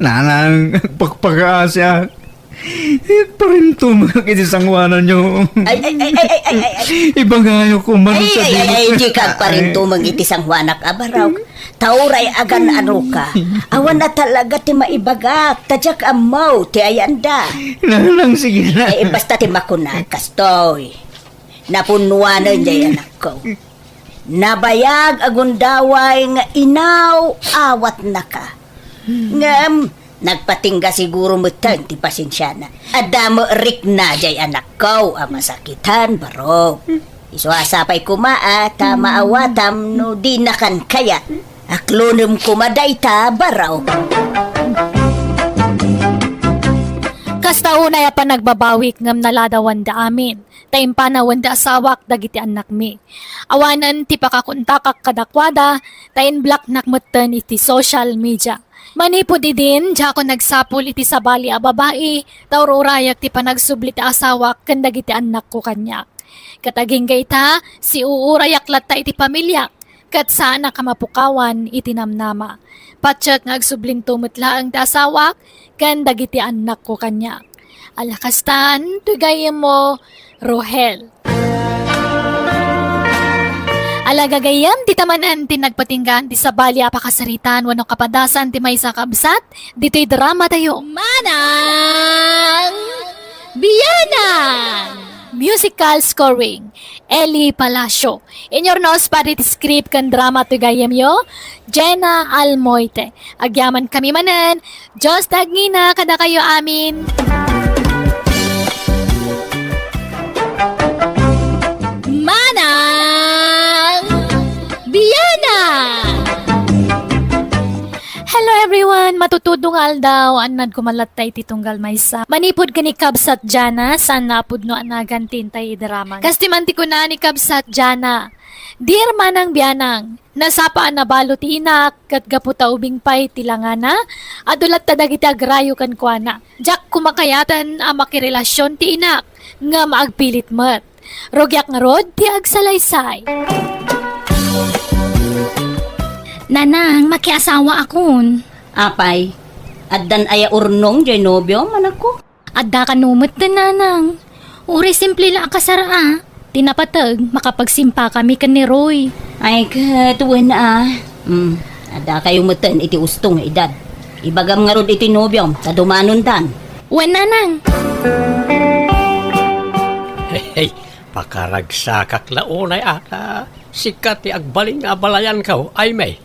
Nanang, agpakpakaasiak. Agparintumeng iti sangoananyo. Ay, ay, ay, ay, ay, ay, ay, ay. Ibagayo koma no sadino. Ay, ay, ay, ay, dika agparintumeng iti sangoanak a Barok. Ta uray agan-anoka. Awan a talaga ti maibagak, ta diak ammo ti ayanda. Nanang, sige na. Eh, basta ti makunak, kastoy. Napunnuanen diay anakko. Nabayag a gundaway nga inaw-awatnaka. Ngem, nagpatingga siguro metten ti pasensiana. Adda met rikna jay anakko a masakitan, barok. Isu a sapay koma a ta maawatam no dinakan kayat. Aklonem koma dayta, barok. Kasta unay a panagbabawik ngem naladawan da amin, ta impanawen da asawak dagiti annakmi. Awanen ti pakakontakak kadakuada, ta in-blocknak metten iti social media. Manipud idin, diakon nagsapul iti sabali a babai, ta ur-urayak ti panagsubli ti asawak ken dagiti annakko kaniak. Ket agingga ita, siuurayak latta iti pamiliak, ket saanak a mapukawan iti namnama. Patiek nga agsublinto met laeng ti asawak ken dagiti annakko kaniak. Ala kastan, ti gayyemmo, Rohel. Ala gagayyem, dita manen ti nagpatinggaan ti sabali a pakasaritaan wenno kapadasan ti maysa a kabsat ditoy drama tayo. Manang Bianang! Musical scoring, Eli Palacio. Inurnos padi ti script ken drama ti gayyemyo, Jenna Almoite. Agyamankami manen, Dios ti agngina kadakayo amin. Manang Bianang! Hello everyone! Matutudong nga aldaw, annad koma latta iti tunggal maysa. Manipud ken ni Kabsat Jana, saan a pudno a nagan ti intay idraman. Kas ti man ti kuna ni Kabsat Jana, Dear Manang Bianang, nasapa a nabalo ti inak, ket gapu ta ubing pay ti langana, adu latta dagiti agrayo kenkuana. Diak koma kayaten a makirelasion ti inak, ngem agpilit met. Rugiak ngarud ti agsalaysay. Nanang, makiasawaakon. Apay, addan aya urnong jay nobiom, anakko? Adda kano metten, nanang. Uray simple la a kasar a. Ti napateg, makapagsimpakami ken ni Roy. Ay, ket wen a. Mm, adda kayo metten iti usto nga edad. Ibagam ngarud iti nobiom, ta dumanontan. Wen, nanang. Hey, hey, pakaragsakak la unay a, ta sika ti agbalin nga abalayanko, Aimee.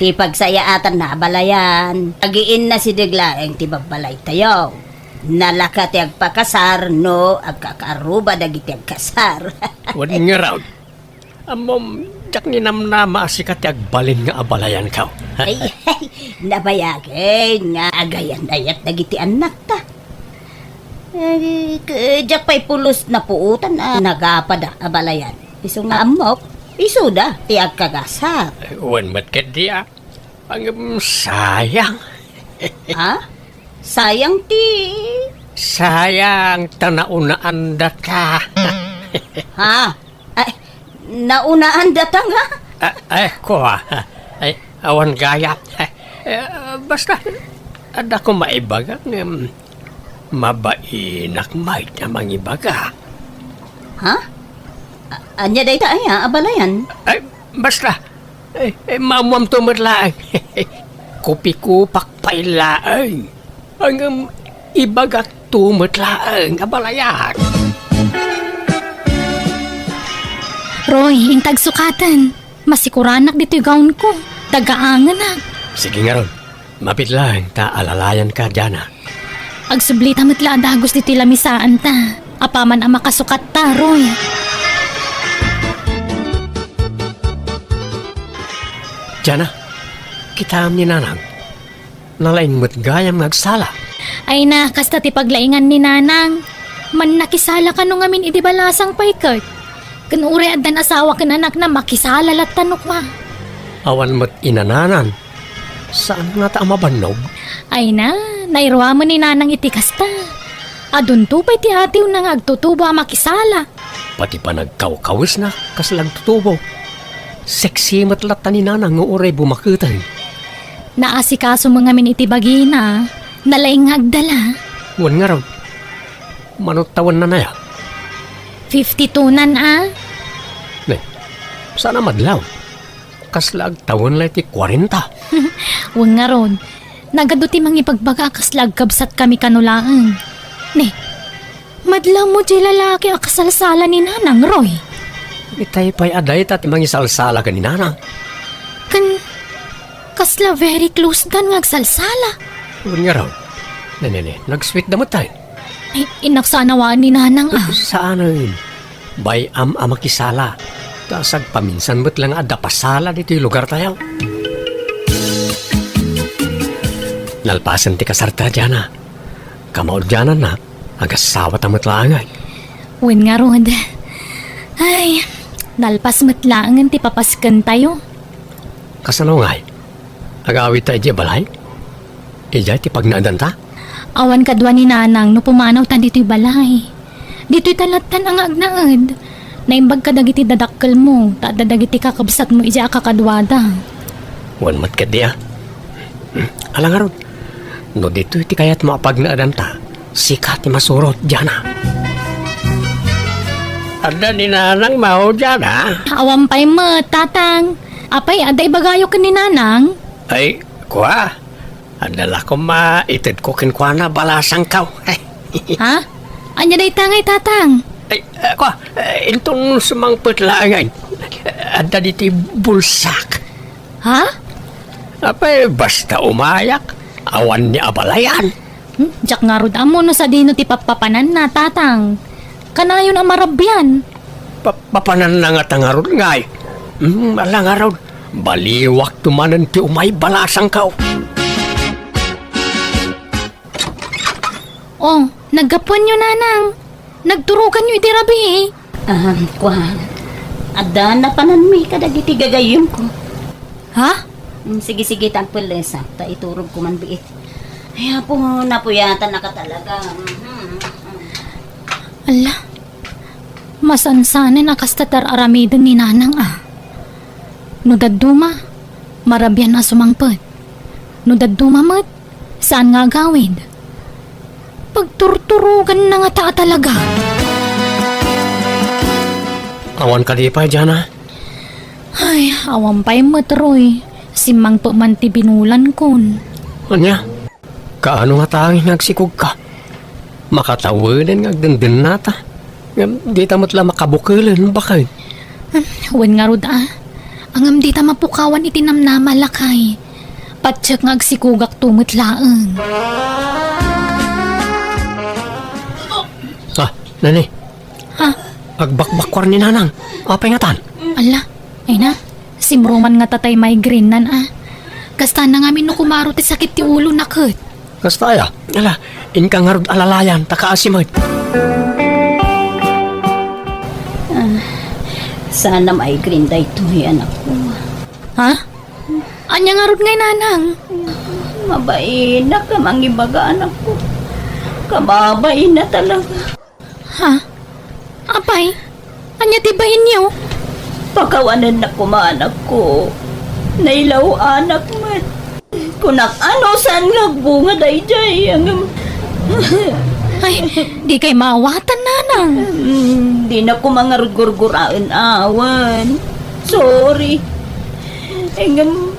Ti pagsayaatanna abalayan, agiinna sideg laeng ti babbalaytayo. Nalaka ti agpakasar no agkakaarruba dagiti agkasar. Wen ngarud, ammom, diak ninamnama a sika ti agbalin nga abalayanko. Ay, ay, nabayagen nga agayan-ayat dagiti annakta. Eh, k-, diak pay pulos napuotan a nagapada abalayan. Isu nga ammok, isuda ti agkagasat. Wen met ketdi a. Ngem sayang. Ha? Sayang ti Sayang ta naunaandata. Ha? Ay, naunaandata nga? Ah, eh, kua. Ay, awan gayam. Eh, basta, adda ko maibaga ngem mabainak met a mangibaga. Ha? A-, ania dayta aya, abalayan? Ay, basta, eh, eh, maammoamto met laeng. Kupikupak pay laeng. Ngem ibagakto met laeng, abalayan. Roy, intag sukaten. Masikuranak ditoy gawnko. Tagaangenak. Sige ngarud. Mabiit laeng ta alalayanka, Jana. Agsublita met la a dagus ditoy lamisaanta. Apaman a makasukatta, Roy. Jana, kitaem ni Nanang. Nalaing met gayam nga agsala. Ay na, kasta ti paglaingan ni Nanang. Mannakisala kano ngamin idi balasang pay ket. Ken uray addan asawa ken anakna, makisala latta no kua. Awan met inananan. Saan ngata a mabannog? Ay na, nairuamen ni Nanang iti kasta. Adunto pay ti atiwna nga agtutubo a makisala. Pati panagkawkawesna, kasla agtutubo. Sexy met latta ni Nanang nga uray bumaketen. Naasikaso met ngamin iti bagina, nalaing nga agdala. Wen ngarud, mano tawenna aya? Fifty-two-nan a. Ne, saan a madlaw? Kasla agtawen la iti kuarenta. Wen ngarud, nagadu ti mangibagbaga a kasla agkabsatkami kano laeng. Ne, madlaw mo diay lalaki a kasalsala ni Nanang, Roy. Itay pay a dayta ti mangisalsala ken ni Nanang. Ken kasla very close dan nga agsalsala. Wen ngarud. Nene, nagsweet da met tayo. Ay, innak saan a waan ni Nanang, ah. Saanen. Bay-am a makisala. Ta sagpaminsan met la nga adda pasala ditoy lugartayo. Nalpasen ti kasarta, Jana. Kamaudiananna, agasawata met laeng, ay. Wen ngarud. Ay, nalpas met laengen ti papaskentayo. Kasano ngay? Agawidta idiay balay? Idiay ti pagnaedanta? Awan kadua ni Nanang no pumanawta ditoy balay. Ditoyta lattan a nga agnaed. Naimbag kadagiti dadakkelmo, ta adda dagiti kakabsatmo idiay a kakaduada. Wen met ketdi, a. Ala ngarud, no ditoy ti kayatmo a pagnaedanta, sika ti masurot, Jana. Adda ni Nanang mao, Jana? Awan pay met, Tatang. Apay, adda ibagayo ken ni Nanang? Ay, kua. Adda la koma itedko kenkuana balasangkaw. Ha? Ania dayta ngay, Tatang? Ay, ah, kua, eh, inton sumangpet laeng, ay, adda ditoy bulsak. Ha? Apay, basta umayak, awan ni abalayan. Hmm, diak ngarud ammo no sadino ti pappapananna, Tatang. Kanayon a marabian. Pa-, papananna ngata ngarud ngay. Hmm, ala ngarud. Baliwakto manen ti umay balasangkaw. Oh, naggapuanyo, Nanang. Nagturoganyo iti rabii. Ah, kuan. Adda napananmi kadagiti gagayyemko. Ha? Mm, sige, sige, tan pellesa, ta iturogko man biit. Ay, apo, napuyatannaka talaga. Mhm. Ala, masansanen a kasta ti ar-aramiden ni Nanang, a. No dadduma, marabian a sumangpet. No dadduma met, saan nga agawid. Pagturturoganna ngata a talaga. Awan kadi pay, Jana? Ay, awan pay met, Roy. Simmangpet man ti binulankon. Ania? Kaano ngata nga agsikogka? Makatawenen nga agdendennata. Ngem dita met la makabukelen, baket. Hmm, wen ngarud, a. Ngem dita mapukawan iti namnama, lakay. Patiek nga agsikogakto met laeng. Ah, nani? Ha? Agbakbakkuar ni Nanang. Apay ngatan? Ala, ay na. Simruman ngata tay migraine-nan, a. Kastana ngamin no kumaro ti sakit ti ulona ket. Kasta aya? Ala, inka ngarud alalayan, ta kaasi met. Ah, saan a migraine daytoy, anakko. Ha? Ania ngarud ngay, Nanang? Mabainak a mangibaga, anakko. Kababain a talaga. Ha? Apay? Ania ti bainyo? Pakawanennak koma, anakko. Nailaw-anak met. Kunak, ano saan nga agbunga daydiay? Ngem, ay, dikay maawatan, Nanang. Hmm, dinak koma ngarud gurguraen awan. Sorry. Ngem,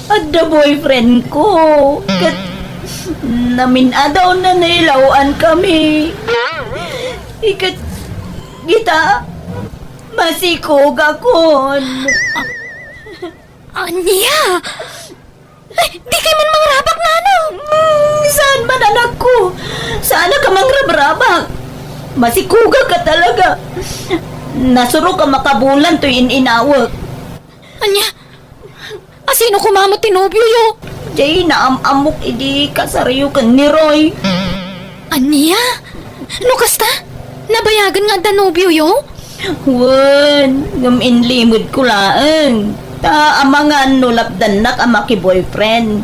adda boyfriend ko. Ket namin-adaw na nailaw-an kami. Iket kita, masikogakon. Ania? Ay, dikay man mangrabak, Nanang. Hmm, saan man, anakko? Saan ka mangrabrabak? Masikogak ka talaga. Nasurok a makabulan toy in-inawek. Ania? Asino koma met ti nobioyo? Jay, naam-ammok idi kasaryo ken ni Roy. Ania? No kasta, nabayagen nga adda nobioyo? Wen, ngem inlimedko laeng. Ta amangan no lapdannak a maki-boyfriend.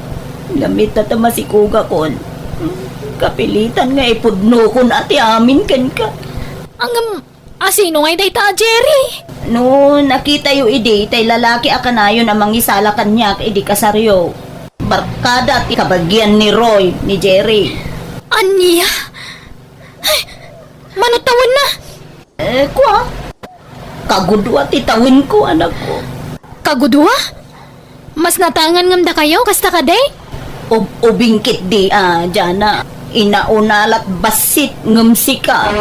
Ngem ita ta masikogakon. Kapilitan nga ipudnokon a ti amin kenka. Ngem, asino ngay dayta a Jerry? No nakitayo idi, tay lalaki a kanayon a mangisala kaniak idi kasaryo. Barkada ti kabagian ni Roy, ni Jerry. Ania? Ay, mano tawenna? Eh, kua? Kagudua ti tawenko, anakko. Kagudua? Mas natangan ngem dakayo, kasta kadi? Ub-, ubing ketdi, a, Jana. Inauna lat bassit ngem sika.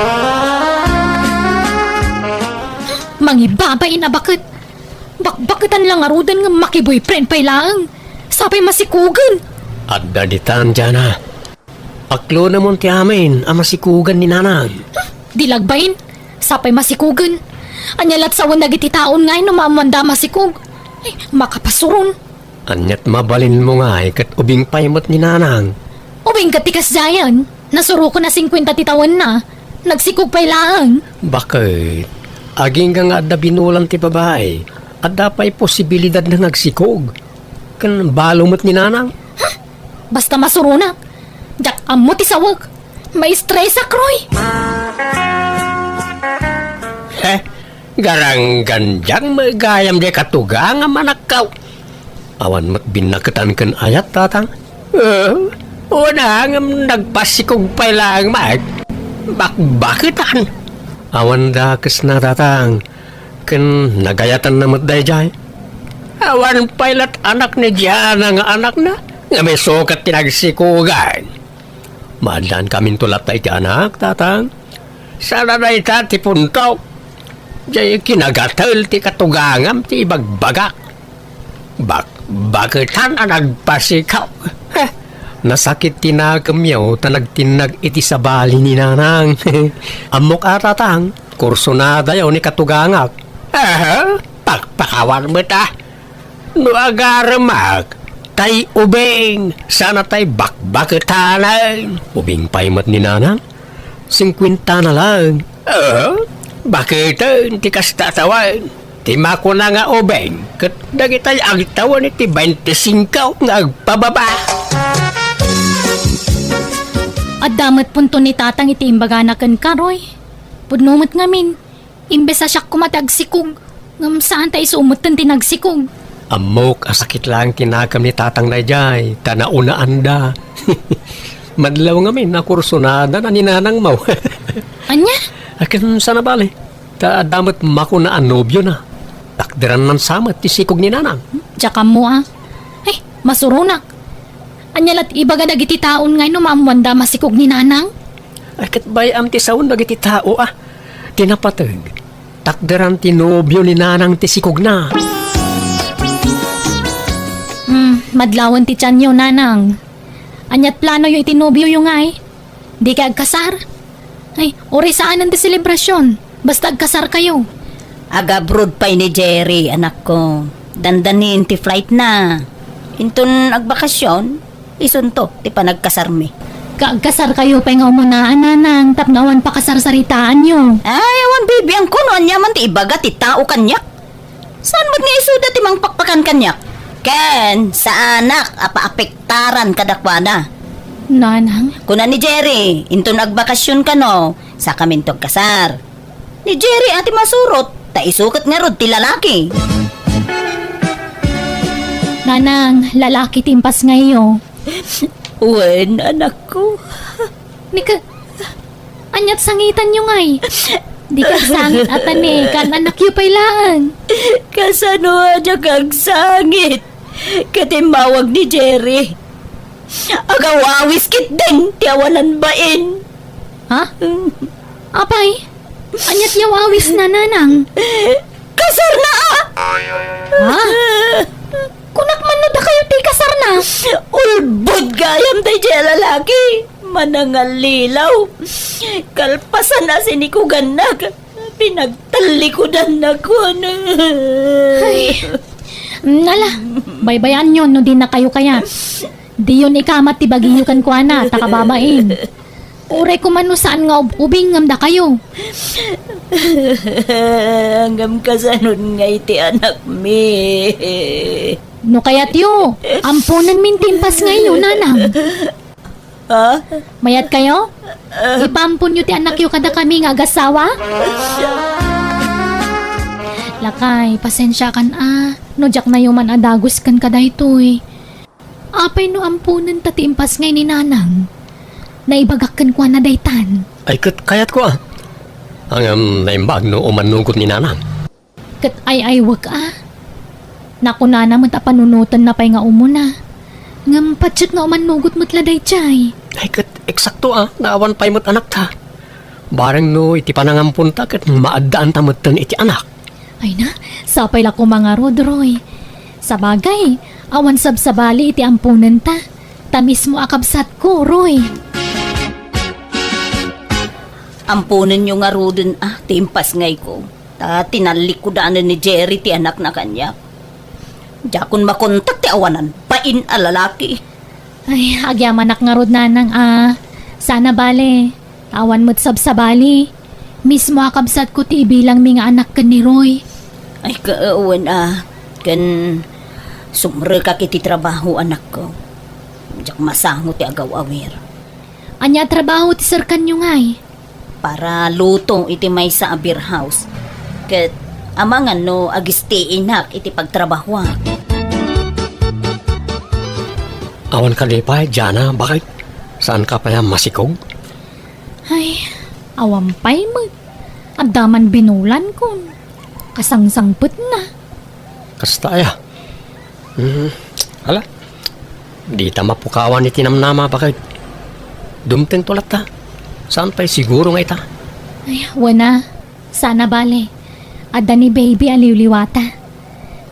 Mangibabain a baket. Bakbaketan la ngaruden nga makiboyfriend pay laeng. Sapay masikugen. Adda ditan, Jana. Aklonemon ti amin a masikugan ni Nanang. Di lagbain. Sapay masikugen. Ania lat sawen dagiti taon ngay no maammoanda a masikog? Ay, makapasuron. Aniat mabalinmo ngay ket ubing pay met ni Nanang? Ubing ket ti kasdiayen. Nasuroken a singkuenta ti tawenna. Nagsikog pay laeng. Baket, agingga nga adda binulan ti babai, adda pay posibilidadna nga agsikog. Ken balo met ni Nanang. Basta masuronak. Diak ammo ti sawek. Maistresak, Roy. He, garanggandiang met gayam diay katugangam, anakko. Awan met binnaketan ken ayat, tatang. Eh, una ngem nagpasikog pay laeng met. Bakbaketan. Awan dakesna, tatang. Ken nagayatanna met daydiay. Awan pay lat anak ni Diana nga anakna, ngem isu ket ti nagsikogan. Maaddaankaminto latta iti anak, tatang. Saan a dayta ti puntok. Diay kinagatel ti katugangam ti ibagbagak. Bakbaketan a nagpasikog. Heh, nasakit ti nakemyo ta nagtinnag iti sabali ni Nanang. Ammok a, tatang, kursunadayo ni katugangak. Aha, pakpakawan met a. No agaremak, tay ubing, saan a tay bakbaketanen. Ubing pay met ni Nanang. Singkuentana laeng. Ah, baketen ti kasta a tawen? Ti makuna nga ubing, ket dagitay agtawen iti baintisingko nga agpababa. Adda met punto ni Tatang iti imbagana kenka, Roy. Pudno met ngamin, imbes a siak koma ti agsikog, ngem saan ta isu metten ti nagsikog. Ammok a sakit laeng ti nakem ni Tatang daydiay, ta naunaanda. Madlaw ngamin a kursunada na ni Nanangmo. Ania? Akin sana bale, ta adda met makuna a nobiona. Takderan man sa met ti sikog ni Nanang. Diak ammo a. Ay, masuronak. Ania lat ibaga dagiti taon ngay no maammoanda a masikog ni Nanang? Ay, ket bay-am ti sawen dagiti tao a. Ti napateg, takderan ti nobio ni Nanang ti sikogna. Hmm, madlawen ti tianyo, Nanang. Aniat planoyo iti nobioyo ngay? Dikay agkasar? Ay, uray saanen ti selebrasion. Basta agkasarkayo. Agabroad pay ni Jerry, anakko. Dandanin ti flightna. Inton agbakasion, isunto ti panagkasarmi. Kaagkasarkayo pay nga umunaan, Nanang, tapno awan pakasarsaritaanyo. Ay, awan bibiangko no ania man ti ibaga ti tao kaniak. Saan met nga isuda ti mangpakpakan kaniak? Ken saanak a paapektaran kadakuada. Nanang? Kuna ni Jerry, inton agbakasion kano, sakaminto agkasar. Ni Jerry a ti masurot, ta isu ket ngarud ti lalaki. Nanang, lalaki ti impasngayyo. Wen, anakko. Ni ka-, aniat sangitanyo ngay? Dikay agsangit a ta ne, kaan-annakyo pay laeng. Kasano a diak agsangit? Ket immawag ni Jerry. Agaw-awis ketdin ti awanan bain. Ha? Apay? Aniat ti aw-awisna, Nanang? Kasarna a! Ha? Kunak man no dakayo ti kasarna? Ulbod gayam daydiay a lalaki. Manangallilaw. Kalpasan a sinikugannak, pinagtallikudannak. Ay. Nala, baybayanyo no dinakayo kayat. Diyon ikamat ti bagiyo kenkuana, ta kababain. Uray koma no saan nga ub-ubing ngem dakayo. Ngem kasanon ngay ti anakmi? No kayatyo, amponenmin ti impasngayyo, Nanang. Ha? Mayat kayo? Ipaamponyo ti anakyo kadakami nga agasawa? Lakay, pasensiakan a, no diak nayo man a dagus ken kadaytoy. Apay no amponenta ti impasngay ni Nanang? Naibagak kenkuana daytan. Ay, ket kayatko a. Ngem naimbag no umannugot ni Nanang. Ket ay-aywek a. Nakunana met a panunotenna pay nga umuna. Ngem patiek nga umannugot met la daydiay. Ay, ket eksakto a, naawan pay met anakta. Bareng no iti panangamponta ket maaddaanta metten iti anak. Ay na, sapay la koma ngarud, Roy. Sabagay, awan sabsabali iti amponenta. Ta mismo a kabsatko, Roy. Amponenyo ngaruden a ti impasngayko. Ta tinallikkudanen ni Jerry ti anakna kaniak. Diakon makontak ti awanan bain a lalaki. Ay, agyamanak ngarud, nanang a. Sana bale, awan met sabsabali. Mismo a kabsatko ti ibilangmi nga anak ken ni Roy. Ay, ka-, wen a. Ken sumrekak iti trabaho, anakko. Diak masango ti agaw-awir. Ania a trabaho ti serkanyo ngay? Para luto iti maysa a beer house. Ket amangan no agistiinak iti pagtrabahoak. Awan kadi pay, Jana, bakit? Saan ka pay a masikog? Ay, awan pay met. Adda man binulankon. Kasangsangpetna. Kasta aya. Hmm, ala. Dita mapukawan iti namnama, bakit? Dumtengto latta. Saan pay siguro nga ita? Ay, wen a. Sana bale. Adda ni baby a liwliwata.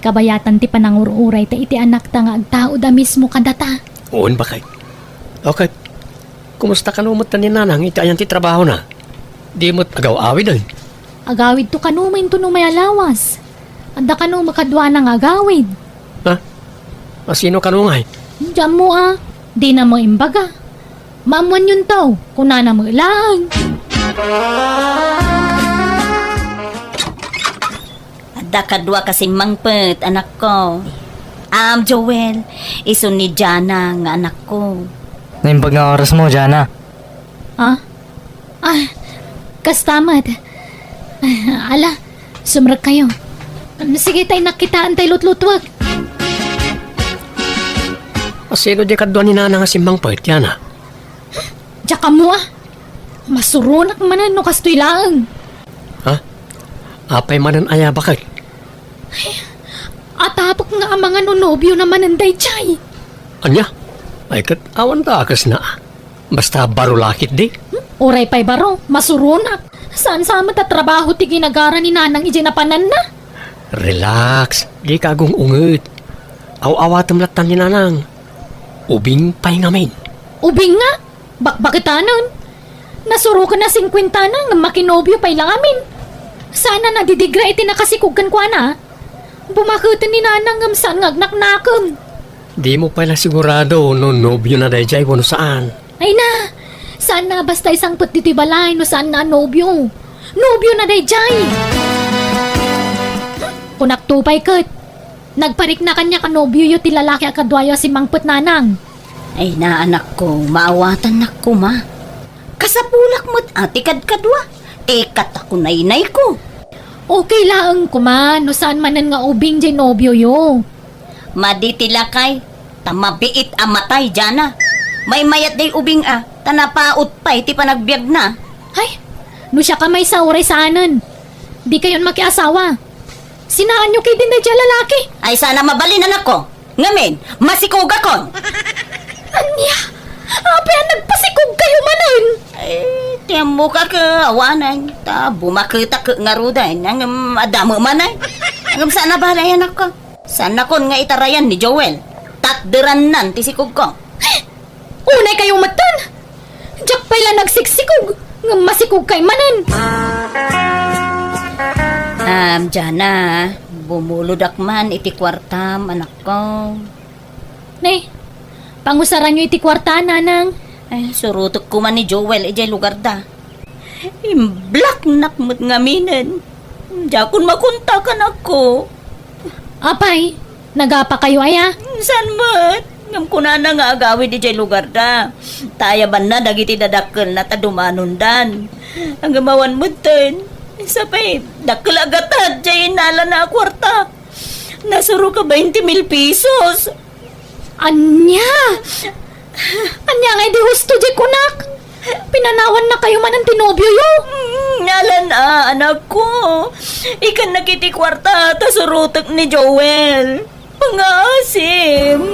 Kabayatan ti panangur-urayta iti anakta nga agtaud a mismo kadata. Wen, bakit? Okay. Kumusta kano met ni nanang iti ayan ti trabahona? Di met agaw-awiden? Agawidto kano met inton umay a lawas. Adda kano met kaduana nga agawid. Ha? A, sino kano ngay? Diak ammo a. Dina met imbaga. Maammoanyonto, kunana met laeng. Adda kadua ka simmangpet, anakko. Aam, Joel, isu ni Jana nga anakko. Naimbag nga orasmo, Jana. Ah? Ah, kasta met. Ah, ala, sumrekkayo. Sige, ta innak kitaen tay lutlutuek. A, sino di kadua ni nanang a simmangpet, Jana? Diak ammo a. Masuronak manen no kastoy laeng. Ha? Apay manen aya, bakit? Ay, atapek nga amangan no nobiona manen daydiay. Ania? Ay, ket awan dakesna. Basta baro la ketdi. Hmm? Uray pay baro, masuronak. Saan sa met a trabaho ti ginagara ni nanang idiay napananna? Relax, dika agung-unget. Aw-awatem latta ni nanang. Ubing pay ngamin. Ubing nga? Bakbaketanen. Nasuroken a singkuentana ngem makinobio pay la ngamin. Saan a nadidigra iti nakasikog kenkuana. Bumaketen ni nanang ngem saan nga agnaknakem. Dimo pay la sigurado no nobiona daydiay wenno saan. Ay na, saan na a basta isangpet ditoy balay no saan na a nobio. Nobiona daydiay. Kunakto pay ket, nagparikna kaniak a nobioyo ti lalaki a kaduayo a simmangpet, nanang. Ay na, anakko, maawatannak koma. Kasapulak met a ti kadkadua, ti katakunaynayko. Okay laeng koma no saan manen nga ubing diay nobioyo. Madi ti lakay, ta mabiit a matay, Jana. Maymayat diay ubing a, ta napaut pay ti panagbiagna. Ay, no siak a maysa uray saanen. Dikayon makiasawa. Sinaanyo ketdin daydiay a lalaki. Ay, saan a mabalin, anakko. Ngamin, masikogakon. Ania? Apay a nagpasikogkayo manen? Ay, ti ammok a ket awanen. Ta bumaketak ket ngaruden. Ngem adda met manen. Ngem saan a bale, anakko. Saannakon nga itarayan ni Joel. Takderannan ti sikogko. Unaykayo metten! Diak pay la nagsiksikog, ngem masikogkay manen. Am, Jana, bumulodak man iti kuartam, anakko. Ne, pangusaranyo iti kuarta, nanang. Ay, surotek koma ni Joel idiay lugarda. Imblaknak met ngaminen. Diakon makontak, anakko. Apay, nagapakayo aya? Saan met? Ngem kunana nga agawid idiay lugarda. Ta ayabanna dagiti dadakkelna ta dumanondan. Ngem awan metten. Sapay, dakkel a gatad diay innalana a kuarta. Nasurok a bainte mil pesos. Ania? Ania nga idi husto diay kunak? Pinanawannakayo manen ti nobioyo? Mm, nalan a, anakko. Ikannak iti kuarta ta surotek ni Joel. Pangaasim.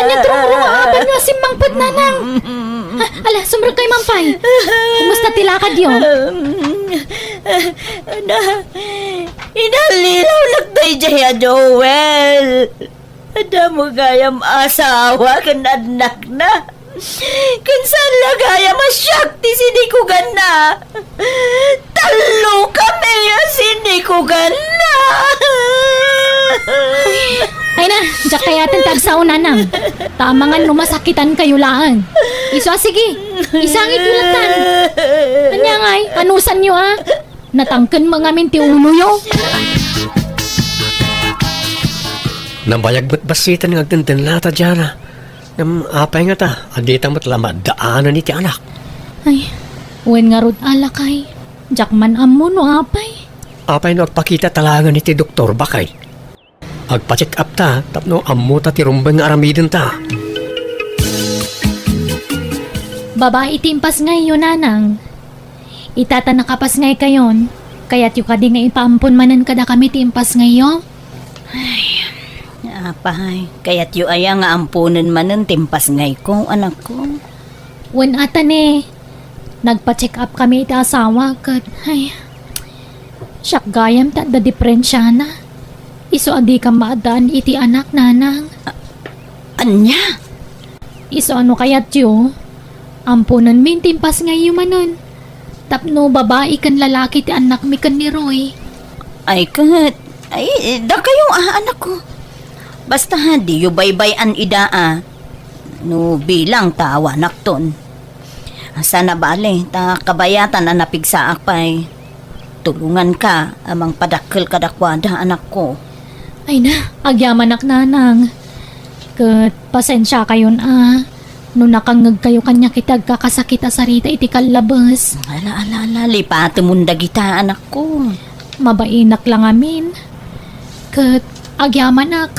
Ania ti rumrumaabanyo a simmangpet, nanang? Ala, sumrekkayo man pay. Kumusta ti lakadyo? Na, inallilaw latta idiay a Joel. Adda mo gayam asawa ken annakna. Ken saan la gayam a siak ti sinikuganna. Tallo kami a sinikuganna. Ay na, diak kayaten ti agsao, nanang. Ta amangan no masakitankayo laeng. Isu a sige, isangityo lattan. Ania ngay, anusanyo a? Natangken met ngamin ti uloyo. Nabayag met bassiten nga agdendennata, Diana. Ngem apay ngata a dita met la maaddaanen iti anak? Ay, wen ngarud a lakay. Diak man ammo no apay. Apay no agpakitata laengen iti doktor, baket? Agpa-check up ta tapno ammota ti rumbeng nga aramidenta. Babai ti impasngayyo, nanang. Ita ta nakapasngaykayon, kayatyo kadi nga ipaampon manen kadakami ti impasngayyo? Ay, apay, kayatyo aya nga amponen manen ti impasngayko, anakko? Wen a ta ne, nagpa-check up kami iti asawak ket, ay, siak gayam ti adda diperensiana. Isu a dika maaddaan iti anak, nanang. Ania? Isu a no kayatyo, amponenmi ti impasngayyo manen. Tapno babai ken lalaki ti annakmi ken ni Roy. Ay ket, ay, dakayo a, anakko. Basta, diyo baybay-an ida a. No bilang ta awanakton. Saan a bale, ta kabayatan a napigsaak pay. Tulonganka a mangpadakkel kadakuada, anakko. Ay na, agyamanak, nanang. Ket pasensiakayon a no nakangngegkayo kaniak iti agkakasakit a sarita iti kallabes. Ala, ala, ala, lipatemon dagita, anakko. Mabainak la ngamin. Ket agyamanak,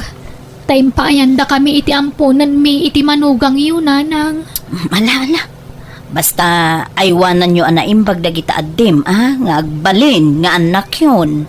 ta impaayandakami iti amponenmi iti manugangyo, nanang. Ala, ala. Basta aywananyo a naimbag dagita addim, a, nga agbalin nga annakyon.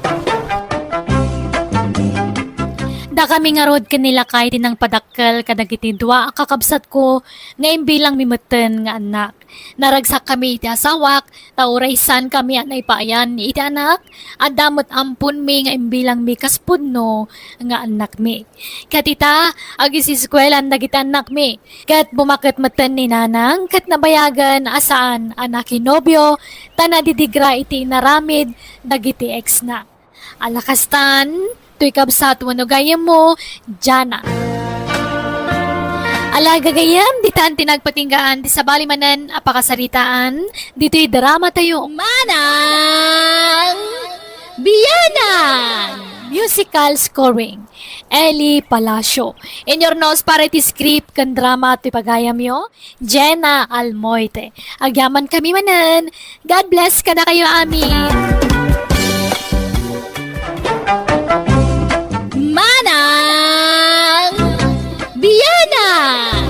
Dakami ngarud ken ni lakay ti nangpadakkel kadagiti dua a kakabsatko nga imbilangmi metten nga annak. Naragsakkami iti asawak, ta uray saankami a naipaayan iti anak, adda met amponmi nga imbilangmi kas pudno nga annakmi. Ket ita, agisiskuelan dagiti annakmi. Ket bumaket metten ni nanang ket nabayagen a saan a nakinobio ta nadidigra iti inaramid dagiti ex-na. Ala kastan, toy kabsat wenno gayyemmo, Jana. Ala gagayyem, ditan ti nagpatinggaan ti sabali manen a pakasaritaan ditoy drama tayo, Manang Bianang! Musical scoring, Eli Palacio. Inurnos para iti script ken drama ti pagayamyo, Jenna Almoite. Agyamankami manen. God bless kadakayo amin. Manang Bianang!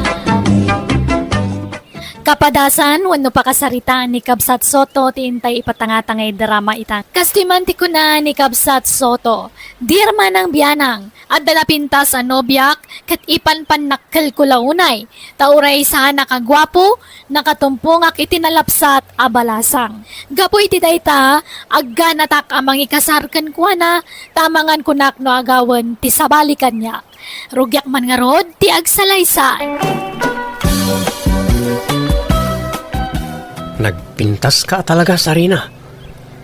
Kapadasan wenno pakasaritaan ni Kabsat Soto ti intay ipatangata nga idrama ita. Kastoy man ti kuna ni Kabsat Soto, "Dear Manang Bianang, adda napintas a nobiak ket ipanpannakkelko la unay, ta uray saanak a guapo, nakatumpongak iti nalapsat a balasang. Gapu iti dayta, agganatak a mangikasar kenkuana, ta amangan kunak no agawen ti sabali kaniak." Rugiak man ngarud ti agsalaysay. Nagpintaska talaga, Sarina.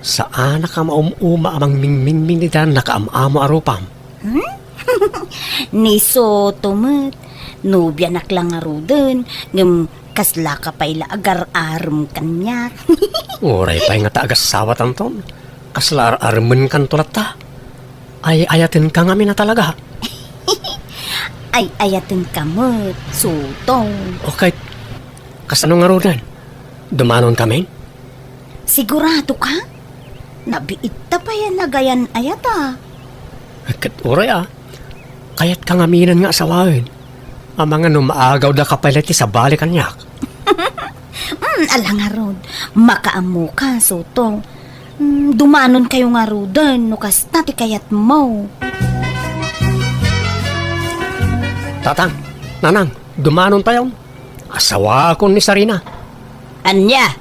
Saanak a maum-uma a mangmingmingming iti nakaam-amo a rupam. Hmm? Ni Soto met, nobianak la ngaruden, ngem kaslaka pay la agar-arem kaniak. Uray pay nga ta agassawatanton, kasla ar-aremenkanto latta. Ay-ayatenka ngamin a talaga. Ay-ayatenka met, Soto. Okay, kasano ngaruden? Dumanon kami? Sigurado ka? Nabiit ta pay a nagayan-ayat a. Ket uray a, kayatka ngaminen nga asawaen. Amangan no maagawdaka pay la iti sabali kaniak. Mm, ala ngarud, makaammoka, Soto. Mm, dumanonkayo ngaruden no kasta ti kayatmo. Tatang, Nanang, dumanontayon. Asawaakon ni Sarina. Ania?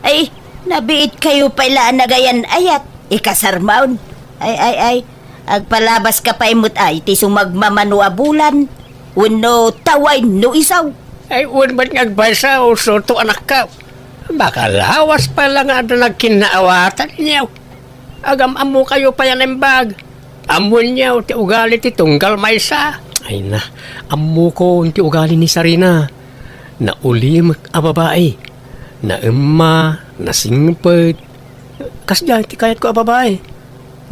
Ay, nabiit kayo pay la a nagayan-ayat. Ikasar maon. Ay, ay, ay. Agpalabas ka pay met ay ti sumagmamano a bulan. Wenno taway no isaw. Ay, wen met nga agpaysa, Soto, anakko. Makalawas pay la nga adda nagkinnaawatan, nyaw. Agam-ammo kayo pay a naimbag. Ammoenyo ti ugali ti tunggal maysa. Ay na, ammokon ti ugali ni Sarina. Naulimek a babai. Naemma, nasingpet. Kasdiay ti kayatko a babai.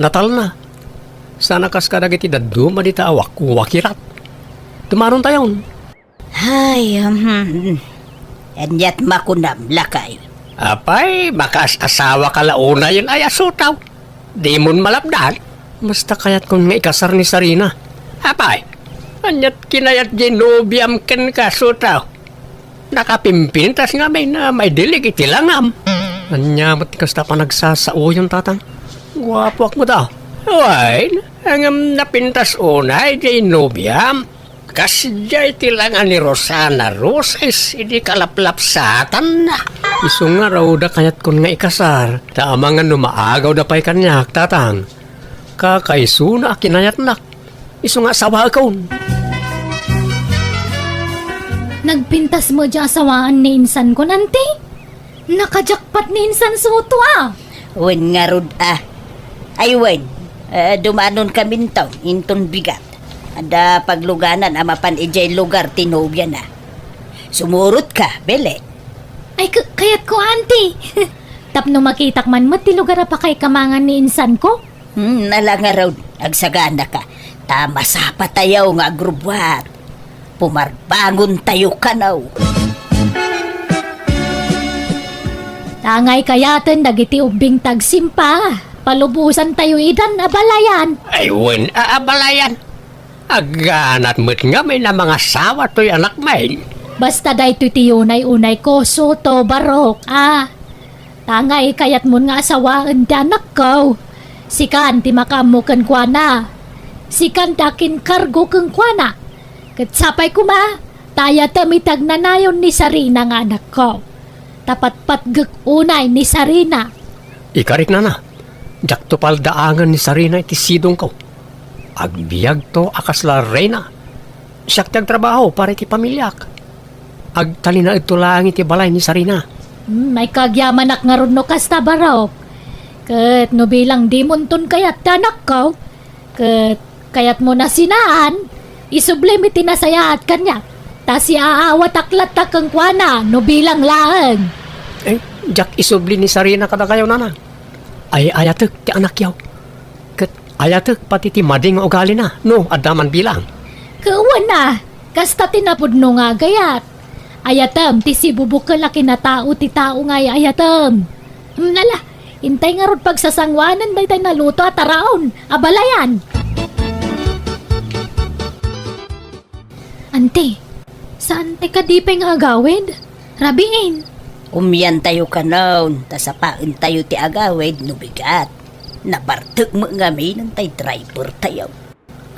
Natalna. Sana kas kadagiti dadduma dita a wak-, wakirat. Tumaron tayon. Ay, hmm. Aniat makunam, lakay. Apay, makaas-asawa ka la unayen ay a Soto. Dimon malapdan. Basta kayatkon nga ikasar ni Sarina. Apay, aniat kinayat di nobiam kenka, Soto? Nakapimpintas ngamin a maidilig iti langam. Ania met ti kasta panagsasaoyon, tatang? Guapoak met a. Wen, ngem napintas unay di nobiam. Kasdiay ti langa ni Rosana Roses idi kalaplapsatanna. Isu ngarud a kayatkon nga ikasar, ta amangan no maagawda pay kaniak, tatang. Kakaisuna a kinayatnak. Isu nga asawaekon. Nagpintas met diay asawaan ni insankon, anti? Nakajakpat ni insan Soto a. Wen ngarud a. Ay wen, eh, dumanonkaminto inton bigat. Adda pagluganan a mapan idiay lugar ti nobiana. Sumurotka, Belen. Ay, k-, kayatko, anti. Tapno makitak man met ti lugar a pakaikamangan ni insanko. Hmm, ala ngarud, agsaganaka. Ta masapatayo nga agrubbuat. Pumarbangontayo kano. Tangay kayaten dagiti ubbing tagsimpa, palubosantayo idan a balayan. Ay, wen a, a balayan. Agganat met ngamin a mangasawa toy anakmin. Basta daytoy ti unay-unayko, Soto, Barok, a. Tangay kayatmon nga asawaen ti anakko. Sikan ti makaammo kenkuana. Sikan ti akinkargo kenkuana. Ket sapay koma, ta ayatem iti agnanayon ni Sarina nga anakko. Ta patpatgek unay ni Sarina. Ikarik, nana, diakto paldaangen ni Sarina iti sidongko. Agbiagto a kasla reyna. Siak ti agtrabaho para iti pamiliak. Agtalinaedto laeng iti balay ni Sarina. Hmm, ay kagyamanak ngarud no kasta, Barok. Ket no bilang dimonton kayat ti anakko, ket kayatmo a sinaan, isublim iti nasayaat kaniak. Ta siaawatak latta kenkuana no bilang laeng. Eh, diak isubli ni Sarina kadakayo, nana. Ay-ayatek ti anakyo. Ket ayatek pati ti madi nga ugalina, no adda man bilang. Wen a, kasta ti napudno nga agayat. Ayatem ti sibubukel a kinatao ti tao nga ay-ayatem. Hmm, ala, intay ngarud pagsasangoanen daytay naluto a taraon a balayan. Anti, saan ti kadi pay nga agawid? Rabiin. Umiantayo kanon, ta sapaentayo ti agawid no bigat. Nabartek met ngamin tay driver tayo.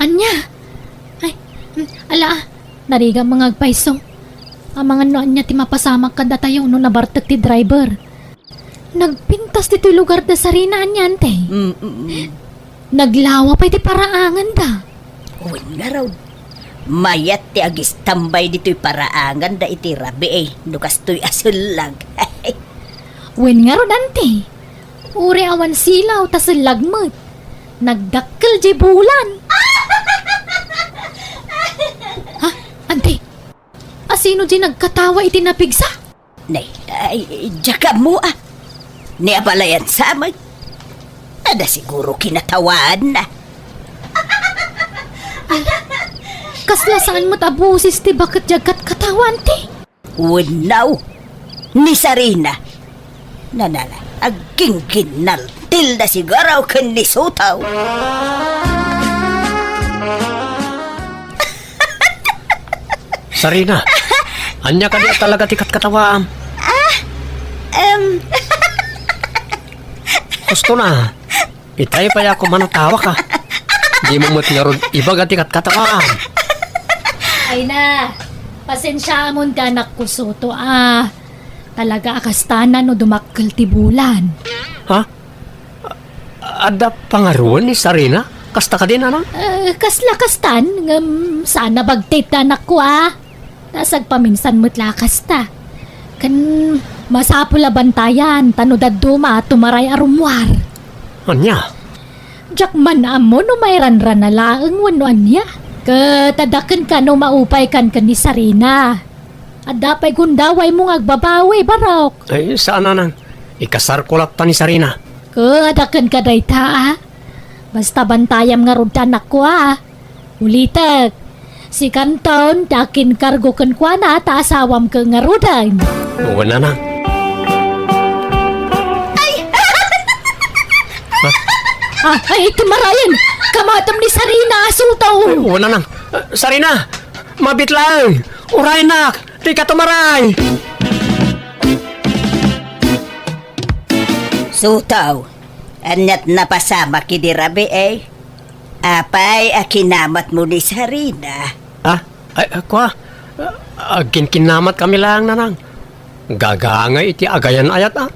Ania? Ay, mm, ala, ah, narigat nga agpayso. Amangan no ania ti mapasamak kadatayo no nabartek ti driver. Nagpintas ditoy lugar da Sarina, ania, anti? Mm, mm, mm. Naglawa pay ti paraanganda. Wen ngarud, mayat ti agistambay ditoy paraanganda iti rabii, no kastoy a sellag. Wen ngarud, anti? Uray awan silaw ta sellag met. Nagdakkel diay bulan. Ha? Anti? Asino diay nagkatawa iti napigsa? Nay, ay, diak ammo a. Ni abalayan sa met. Adda siguro kinatawaanna. Ay, kasla saan met a boses ti baket diay agkatkatawa, anti? Wenno, ni Sarina. Nanala, aggingginnaltilda siguro ken ni Soto. Sarina, ania kadi a talaga ti katkatawaam? Ah, em. Husto na. Itay pay a kumanatawa ka. Dimo met ngarud ibaga ti katkatawaam. Ay na, pasensiaamon ti anakko, Soto, a. Talaga a kastana no dumakkel ti bulan. Ha? Adda pangaruan ni Sarina? Kasta kadi, Nanang? Eh, kasla kastan, ngem saan a bagtit ti anakko, a. Ta sagpaminsan met la kasta. Ken masapul a bantayan, ta no dadduma, tumaray a rummuar. Ania? Diak man ammo no mairanrana laeng wenno ania. Ket adda kenka no maupaykan ken ni Sarina. Adda pay gundawaymo nga agbabawi, barok. Ay, saan, Nanang. Ikasarko latta ni Sarina. Ket adda kenka dayta, a. Basta bantayam ngarud ti anakko, a. Ulitek, sikanton ti akinkargo kenkuana ta asawam ket ngaruden. Wen, Nanang. Ay! Ah, ay, tumarayen! Kamatem ni Sarina, Sotaw! Ay, wen, Nanang. Ah, Sarina! Mabit laeng! Uraynak! Dika tumaray! Sotaw, aniat napasamak idi rabii, eh? Apay a kinamatmo ni Sarina? Ah, ay, ah, kua? Ah, agkinkinnamat kami laeng, Nanang. Gagangay iti agayan-ayat, a.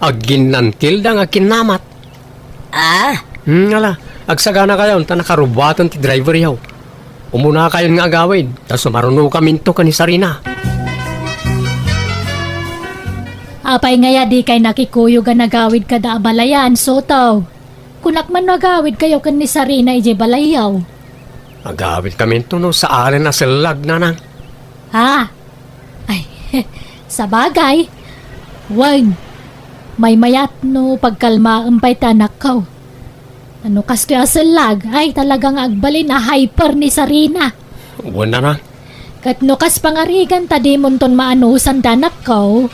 Agginnantilda nga kinnamat. Ah? Hmm, ala. Agsaganakayon ta nakarubaten ti driver yaw. Umunakayon nga agawid, ta sumarunokaminto ken ni Sarina. Apay ngay a dikay nakikuyog a nagawid kada a balayan, Sotaw? Kunak man no agawidkayo ken ni Sarina idiay balayyo. Agawidkaminto no saan a sellag, Nanang. Ha? Ay, sabagay. Wen, maymayat no pagkalmaem pay ti anakko. Ano kastoy a sellag? Ay, talaga nga agbalin a hyper ni Sarina. Wen, Nanang. Ket no kas pangarigan ta dimonton maanusan ti anakko,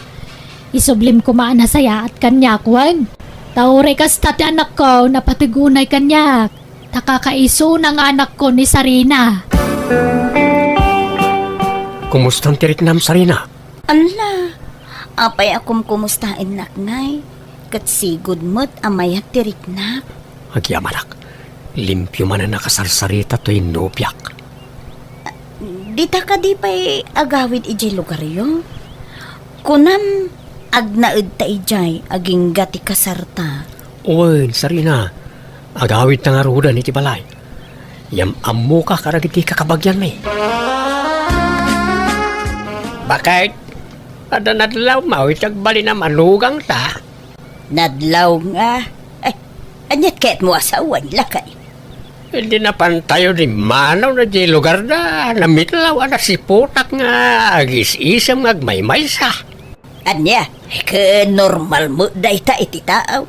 isublim koma a nasayaat kaniak, wen. Ta uray kasta ti anakko, napateg unay kaniak. Ta kakaisuna nga anakko ni Sarina. Kumustan ti riknam, Sarina? Ala, apay a kumkumustaennak ngay? Ket sigud met a mayat ti riknak. Agyamanak, limpio manen a kasarsarita toy nobiak. Dita kadi pay agawid idiay lugaryo? Kunam, agnaedta idiay agingga ti kasarta. Wen, Sarina, agawidta ngaruden iti balay. Yam-ammoka kadagiti kakabagianmi. Baket? Adda nadlawmo iti agbalin a manugangta? Nadlaw nga? Ay, aniat kayatmo a sawen, lakay? Idi napantayo dimmanaw na di lugarda, namitlaw a nasiputak nga agis-isem nga agmaymaysa. Ania, ket normal met dayta iti tao.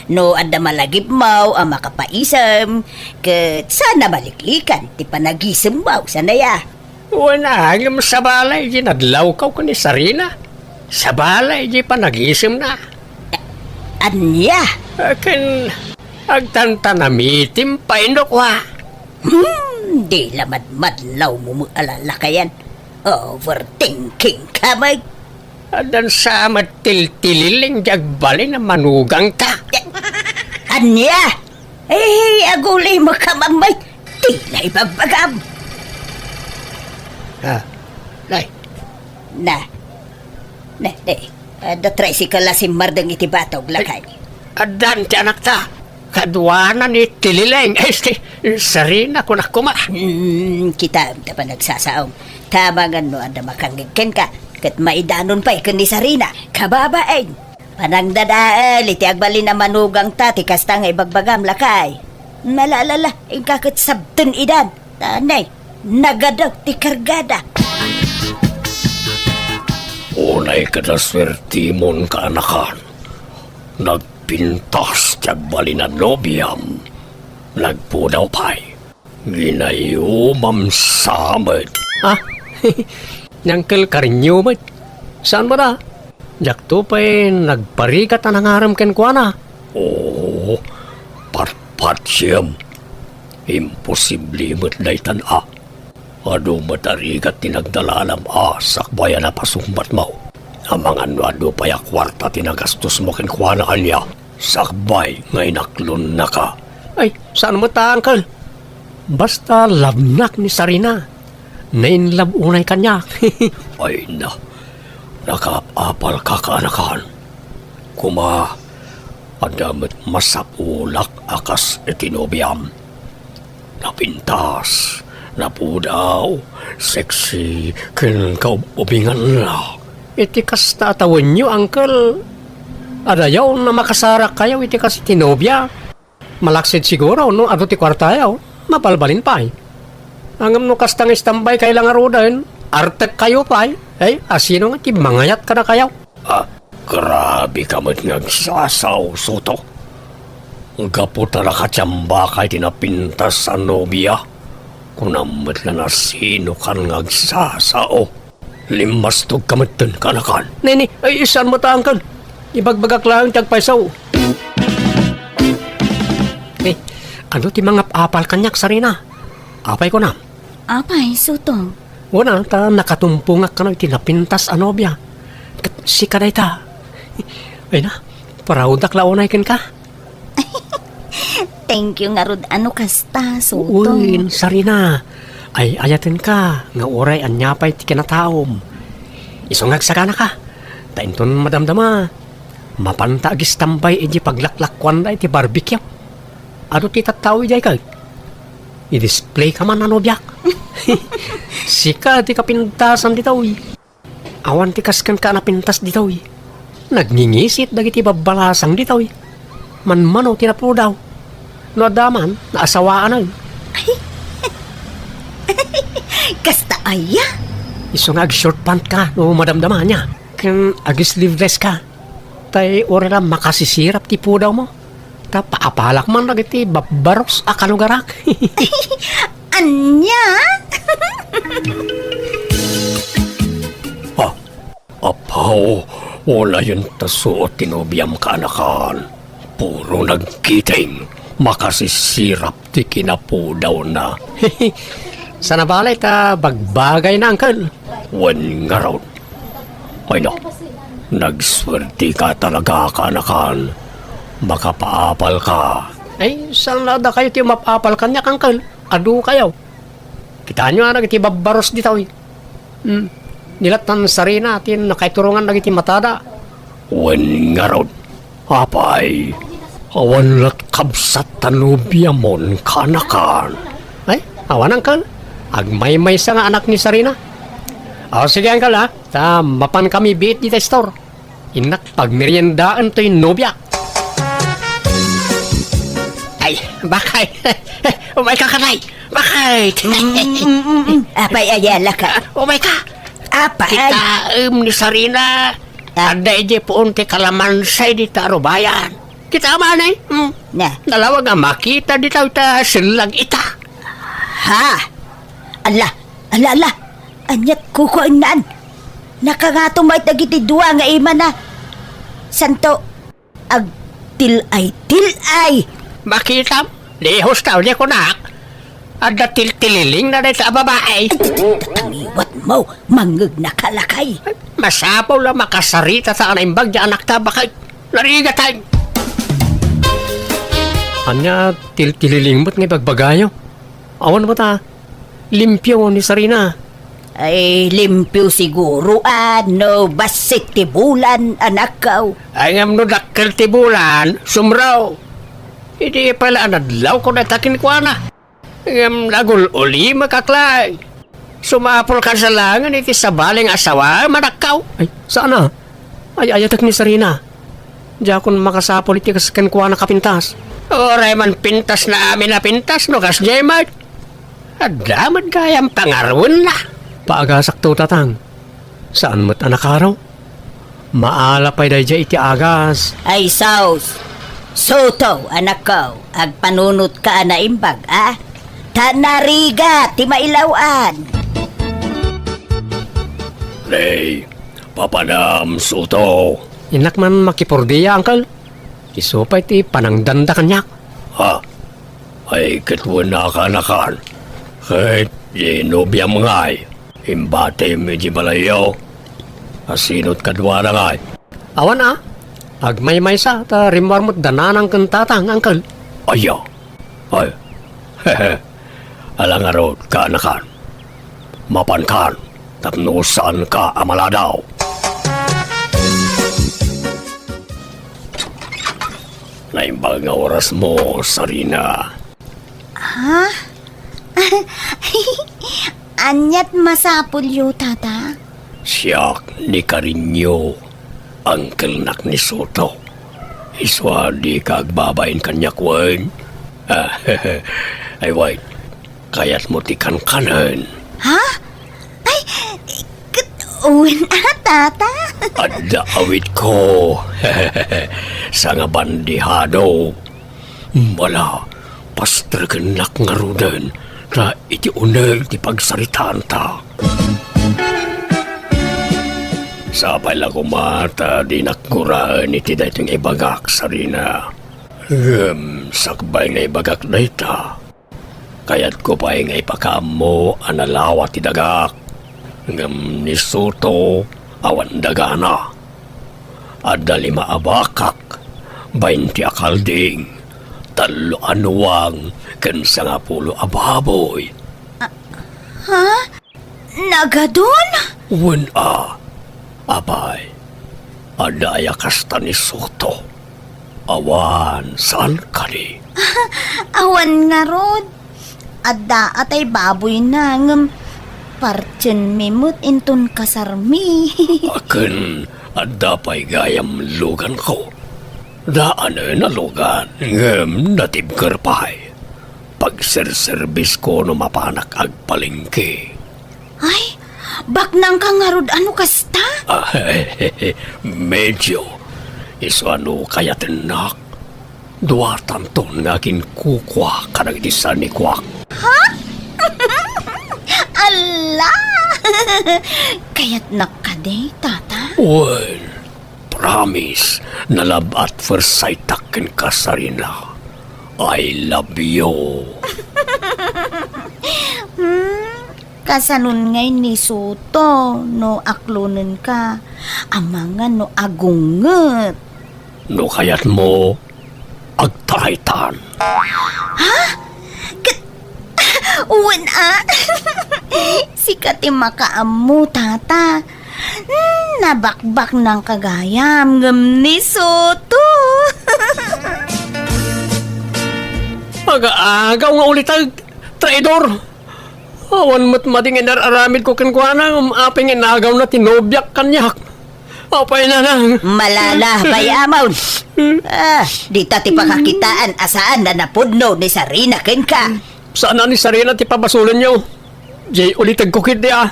No adda malagipmo a makapaisem, ket saan a maliklikan ti panagisemmo, saan aya? Wen, ngem sabali idi nadlawko ken ni Sarina. Sabali idi panagisemna. Ania? Ken agtantanamitim pay no kua. Hmm, di la madmadlawmo met a lalakayan. Overthinking ka met. Addan sa met tiltililing di agbalin a manugangta. Ania? Eh, aguli mo ka, Mamay. Di na ibagbagam. Ah, nay. Na. Na, na. Adda tricycle a simmardeng iti batog, lakay. Addan ti anakta. Kaduana ni Tilileng. Este, Sarina, kunak koma. Hmm, kitaem ta panagsasaom. Tama nga no adda makangngeg kenka, ket maidanon pay ken ni Sarina. Kababain. Panangdadael iti agbalin a manugangta ti kasta nga ibagbagam, lakay. Nalalala, inka ket sabten idan. Tanay, nagadaw ti kargada. Unay ket a suertimon, kaanakan. Nagpintas ti agbalin a nobiam. Nagpudaw pay. Ginayumam sa met. Ah, ni Uncle Carino met. Saan met a? Diakto pay nagparigat a nangarem kenkuana. Oo, patpatsiem. Imposible met daytan a. Adu met a rigat ti nagdalalam a sakbay a napasungbatmo. Amangan no adu pay a kuarta ti nagastosmo kenkuana ania, sakbay nga inaklonnaka. Ay, saan met a, uncle. Basta labnak ni Sarina. Nainlab unay kaniak. Ay na. Nakaapalka, kaanakan. Koma, adda met masapulak a kas iti nobiam. Napintas, napudaw, sexy, ken kaub-ubinganna. Iti kasta a tawenyo, uncle, adayaw a makasarakkayo iti kas iti nobia. Malaksid siguro no adu ti kuartayo, mabalbalin pay. Ngem no kasta nga istambay kay la ngaruden, artekkayo pay. Ay, asino nga ti mangayat kadakayo? Ah, grabe ka met nga agsasao, Soto. Gapu ta nakatiambaka iti napintas a nobia, kunam met la no asino kan nga agsasao. Limmastog ka metten, kaanakan. Nini, ay, saan met, uncle? Ibagbagak laeng ti agpayso. Eh, adu ti mangap-apal kaniak, Sarina? Apay kunam? Apay, Soto? Wen a, ta nakatumpongak kano iti napintas a nobia. Ket sika dayta. Ay na, proud-ak la unay kenka. Thank you ngarud a no kasta, Soto. Uy, Sarina. Ay-ayatenka nga uray ania pay ti kinataom, isu nga agsaganaka. Ta inton madamdama, mapanta agistambay idiay paglaklakuanda iti barbecue. Adu ti tattao idiay kay? I-display ka man a nobiak. Sika ti kapintasan ditoy. Awan ti kas kenka a napintas ditoy. Nagngingisit dagiti babbalasang ditoy. Manmano ti napudaw. No adda man, naasawaanen. Ay. Kasta aya? Isu nga ag-short pant ka no madamdama ania. Ken ag-sleeveless ka. Tay uray la makasisirap ti pudawmo. Ta paapalak man dagiti babbaros a kalugarak. Ania? Ah, apaw, unayen ta suot ti nobiam, kaanakan. Puro nagkiting, makasisirap ti kinapudawna. Saan a bale ta bagbagayna, uncle. Wen ngarud. Ay na, nagsuerteka talaga, kaanakan. Makapaapalka. Ay, saan la dakayo ti umap-apal kaniak, uncle? Adukayo. Kitaenyo a dagiti babbaros ditoy. Hmm. Ni la tan Sarina ti nakaiturongan dagiti matada. Wen ngarud. Apay, awan lat kabsat ta nobiamon, kaanakan. Ay, awan, uncle. Agmaymaysa nga anak ni Sarina. O, sige, uncle, ha? Ta mapankami biit dita store. Innak pagmeriendaen toy nobiak. Ay, bakay. Umayka, katay. Bakay. Mm, mm, mm, mm. Apay, aya la ka? Umayka. Apay. Kitaem ni Sarina. Ah. Adda idiay puon ti kalamansa dita arubayan. Kitaem, anay? Hmm. Na. Nalawag a makita dita ita sellag ita. Ha? Ala, ala, ala. Aniat kukuennan? Nakangato met dagiti dua nga imana. Santo, agtil-ay-til-ay. Makitam? Dihos ta, uli kunak. Adda tiltililingna dayta a babae. Ay, tangiwat mo, mangngegna ka lakay. Masapul a makasarita ta a naimbag ti anakta, bakay. Narigatan. Ania tiltililing met nga ibagbagayo? Awan met a limpio ni Sarina. Ay, limpio siguro, a, no bassit ti bulan, anakko. Ay, ngem no dakkel ti bulan, sumro. Idi pala a nadlawko dayta kenkuana. Ngem nagul-ulimek, aklay. Sumapulka sa langen iti sabali nga asawa, manakkaw. Ay, saan a? Ay-ayatek ni Sarina. Diakon makasapul iti kas kenkuana kapintas. Uray man pintas na amin a pintas, no kasdiay met. Adda met gayam pangaruenna. Paagasakto, tatang. Saan met a nakaro? Maala pay daydiay iti agas. Ay, sus! Soto, anakko, agpanunotka a naimbag, a? Ta narigat ti mailaw-an. Nay, papanam, Soto. Innak man makipurdia, uncle. Isu pay ti panangdanda kaniak. Ha? Ay, ket wen a kaanakan. Ket di nobiam ngay, imbatim iti balayyo. Asinot kaduana ngay? Awan a. Agmaymaysa ta rimmuar met da nanang ken tatang, uncle. Aya. Ay. Ala ngarud, kaanakan. Mapankan tapno saanka a maladaw. Naimbag nga orasmo, Sarina. Ha? Aniat masapulyo, Tata? Siak ni Karinyo, angkelnak ni Soto. Isu a dika agbabain kaniak wen? Ay, wen. Kayatmo ti kankanen? Ha? Ay, ket wen a, Tata? Adda awitko. Sangabandihado. Ala, pastrekennak ngaruden, ta iti uneg ti pagsaritaanta. Sapay la koma ta dinak guraen iti daytoy nga ibagak, Sarina. Ngem sakbay nga ibagak dayta, kayatko pay nga ipakaammo a nalawa ti dagak. Ngem ni Soto, awan dagana. Adda lima a bakak, baynte a kalding, tallo a nuang, ken sangapulo a baboy. Ha? Nagadun? Wen a, apay, adda aya kasta ni Soto? Awan, saan kadi? Awan ngarud. Adda a tay baboyna, ngem partienmi met inton kasarmi. Akin, adda pay gayam luganko. Daanen a lugan, ngem natibker pay. Pagserserbisko no mapanak agpalengke. Ay, baknangka ngarud a no kasta? Ah, medyo. Isu a no kayatennak, duatanton nga aginkukua kadagiti sanikuak. Ha? Ala! Kayatnak kadi, Tata? Wen, promise, na love at first sight-ak kenka, Sarina. I love you. Hmm, kasanon ngay ni Soto no aklonenka, amangan no agunget? No kayatmo, agtaraytan. Ha? Ket, wen a? Sika ti makaammo, Tata. Hmm, nabakbaknangka gayam, ngem ni Soto. Aga-agaw nga uliteg, traidor! Awan met madi nga inar-aramidko kenkuana, ngem apay nga inagawna ti nobiak kaniak? Apay, nanang? Malala, bay-amon. Ah, dita ti pakakitaan a saan a napudno ni Sarina kenka. Saan a ni Sarina ti pabasolenyo. Jay ulitegko ketdi a.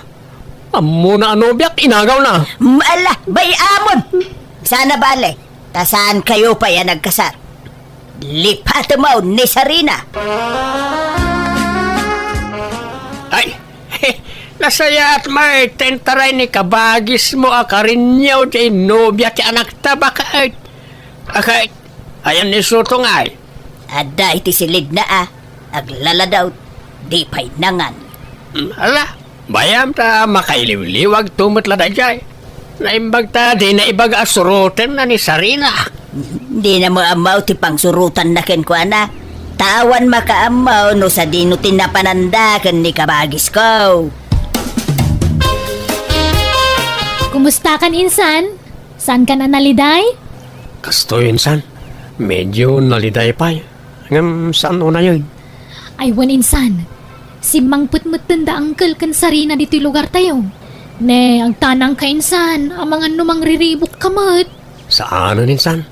Ammona a nobiak, inagawna. Mala, bay-amon. Saan a bale, ta saankayo pay a nagkasar. Lipatemon ni Sarina. Ay, nasayaat met ti intaray ni kabagismo a Karinyo ti nobia ti anakta, baket. Aket, ayan ni Soto ngay? Adda iti silidna a, aglaladaw, di pay nangan. Mm, ala, bayam ta makailiwliwagto met la daydiay. Naimbag ta dina ibaga a surotenna ni Sarina. Dina met ammo ti pangsurotanna kenkuana. Ta awan makaammo no sadino ti napananda ken ni kabagisko. Kumustakan, insan? Saankan a naliday? Kastoy, insan. Medyo naliday pay. Ngem saan unayen? Ay wen, insan. Simmangpet metten da Angkel ken Sarina ditoy lugartayo. Ne, agtanangka, insan, amangan no mangriribukka met. Saanen, insan.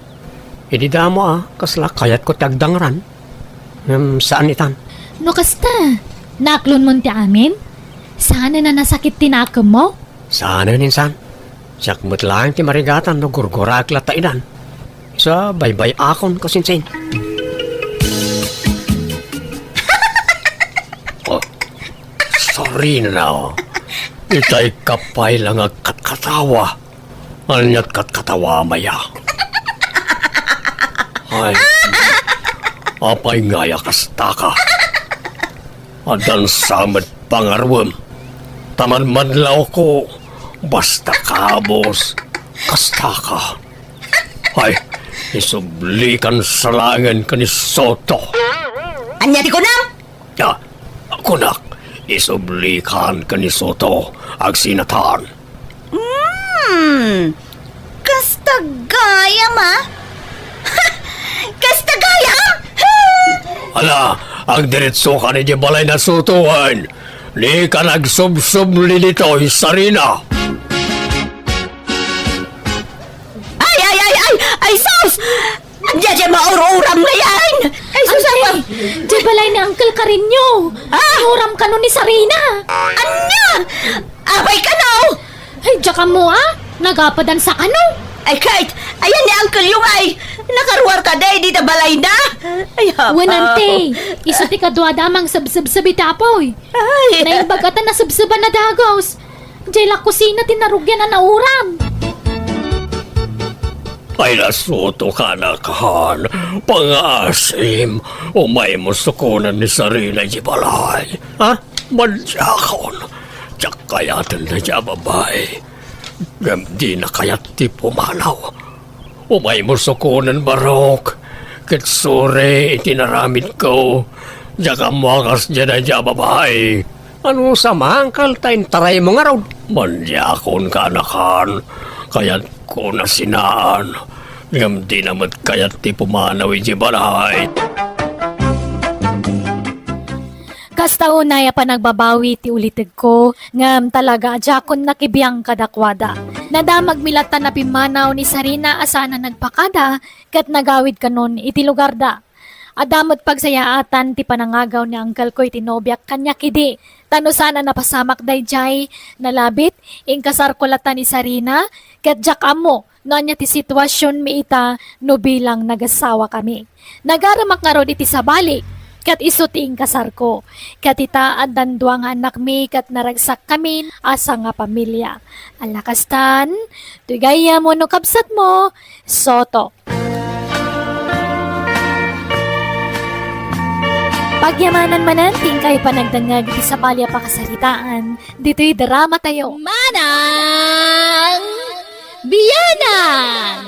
Idi damo a, kasla kayatko ti agdangran. Ngem saan itan. No kasta, naaklonmon ti amin? Saanen a nasakit ti nakemmo? Saanen, insan. Siak met laeng ti marigatan no gurguraek latta idan. Isu a baybay-akon, kasinsin. Oh, sorry na. Itay ka pay la nga agkatkatawa. Aniat katkatawa, maya? Ay, apay ngay a kastaka? Addan sa met pangarwem. Ta manmanlawko, basta kabus, kastaka. Ay, isublikan sa laengen ken ni Soto. Ania ti kunam? Ah, kunak, isublikan ken ni Soto, agsinatan. Hmm, kasta gayam a? Ha! Kasta Ala, agdiritsokan idiay balay na Soto wen. Dika nagsubsubli ditoy, Sarina. Ay, ay, ay, ay, ay, sus! Ania diay maur-uram ngay? Ay, sus, Ante, apa? Diay balay ni Uncle Carino. Ah? Inuram kano ni Sarina. Ania? Apay kano? Ay, diak ammo, a. Nagapadan sa kano. Ay, Kate, ayan ni Uncle Yung ay. Nakaruar kadi diay balay na. Ay, apa? Wen, ante, isu ti kaduada a mangsubsubsub iti apuy. Ay. Naimbag a ta nasubsuban a dagus. Diay la kusina ti narugian a nauram. Ay, na Soto, kanakan, pangaasim, umaymo sukonen ni Sarina idiay balay. Ha? Madiakon, diak kayaten daydiay a babai. Ngem dina kayat ti pumanaw. Umaymo sukonen, Barok, ket suri iti naramidko. Diak ammo a kasdiay daydiay a babai. Ano sa mangkal ta intaraymo ngarud? Madiakon, kanakan. Kayatko nasinaan. Ngem dina met kayat ti pumanaw idiay balay. Kasta unay a panagbabawi ti ulitegko, ngem talaga a diakon nakibiang kadakuada. Nadamagmi latta a pimmanaw ni Sarina a saan a nagpakada ket nagawid kanon iti lugarda. Adda met pagsayaatan ti panangagaw ni angkelko iti nobiak kaniak idi. Ta no saan a napasamak daydiay, nalabit, inkasarko latta ni Sarina, ket diak ammo no ania ti situasionmi ita no bilang nagasawakami. Nagaremak ngarud iti sabali, ket isu ti inkasarko. Ket ita, addan dua nga annakmi, ket naragsakkamin a sangapamilia. Ala kastan, toy gayyem wenno kabsatmo, Soto. Pagyamanan manen ti inkay panagdengngeg iti sabali a pakasaritaan ditoy dramatayo. Manang Bianan!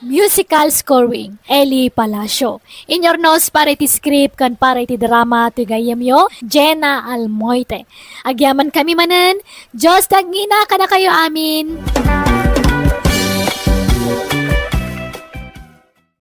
Musical scoring, Eli Palacio. Inyurnos para iti script ken para iti drama ti gayyemyo, Jenna Almoite. Agyamankami manen, Dios ti agngina kadakayo amin.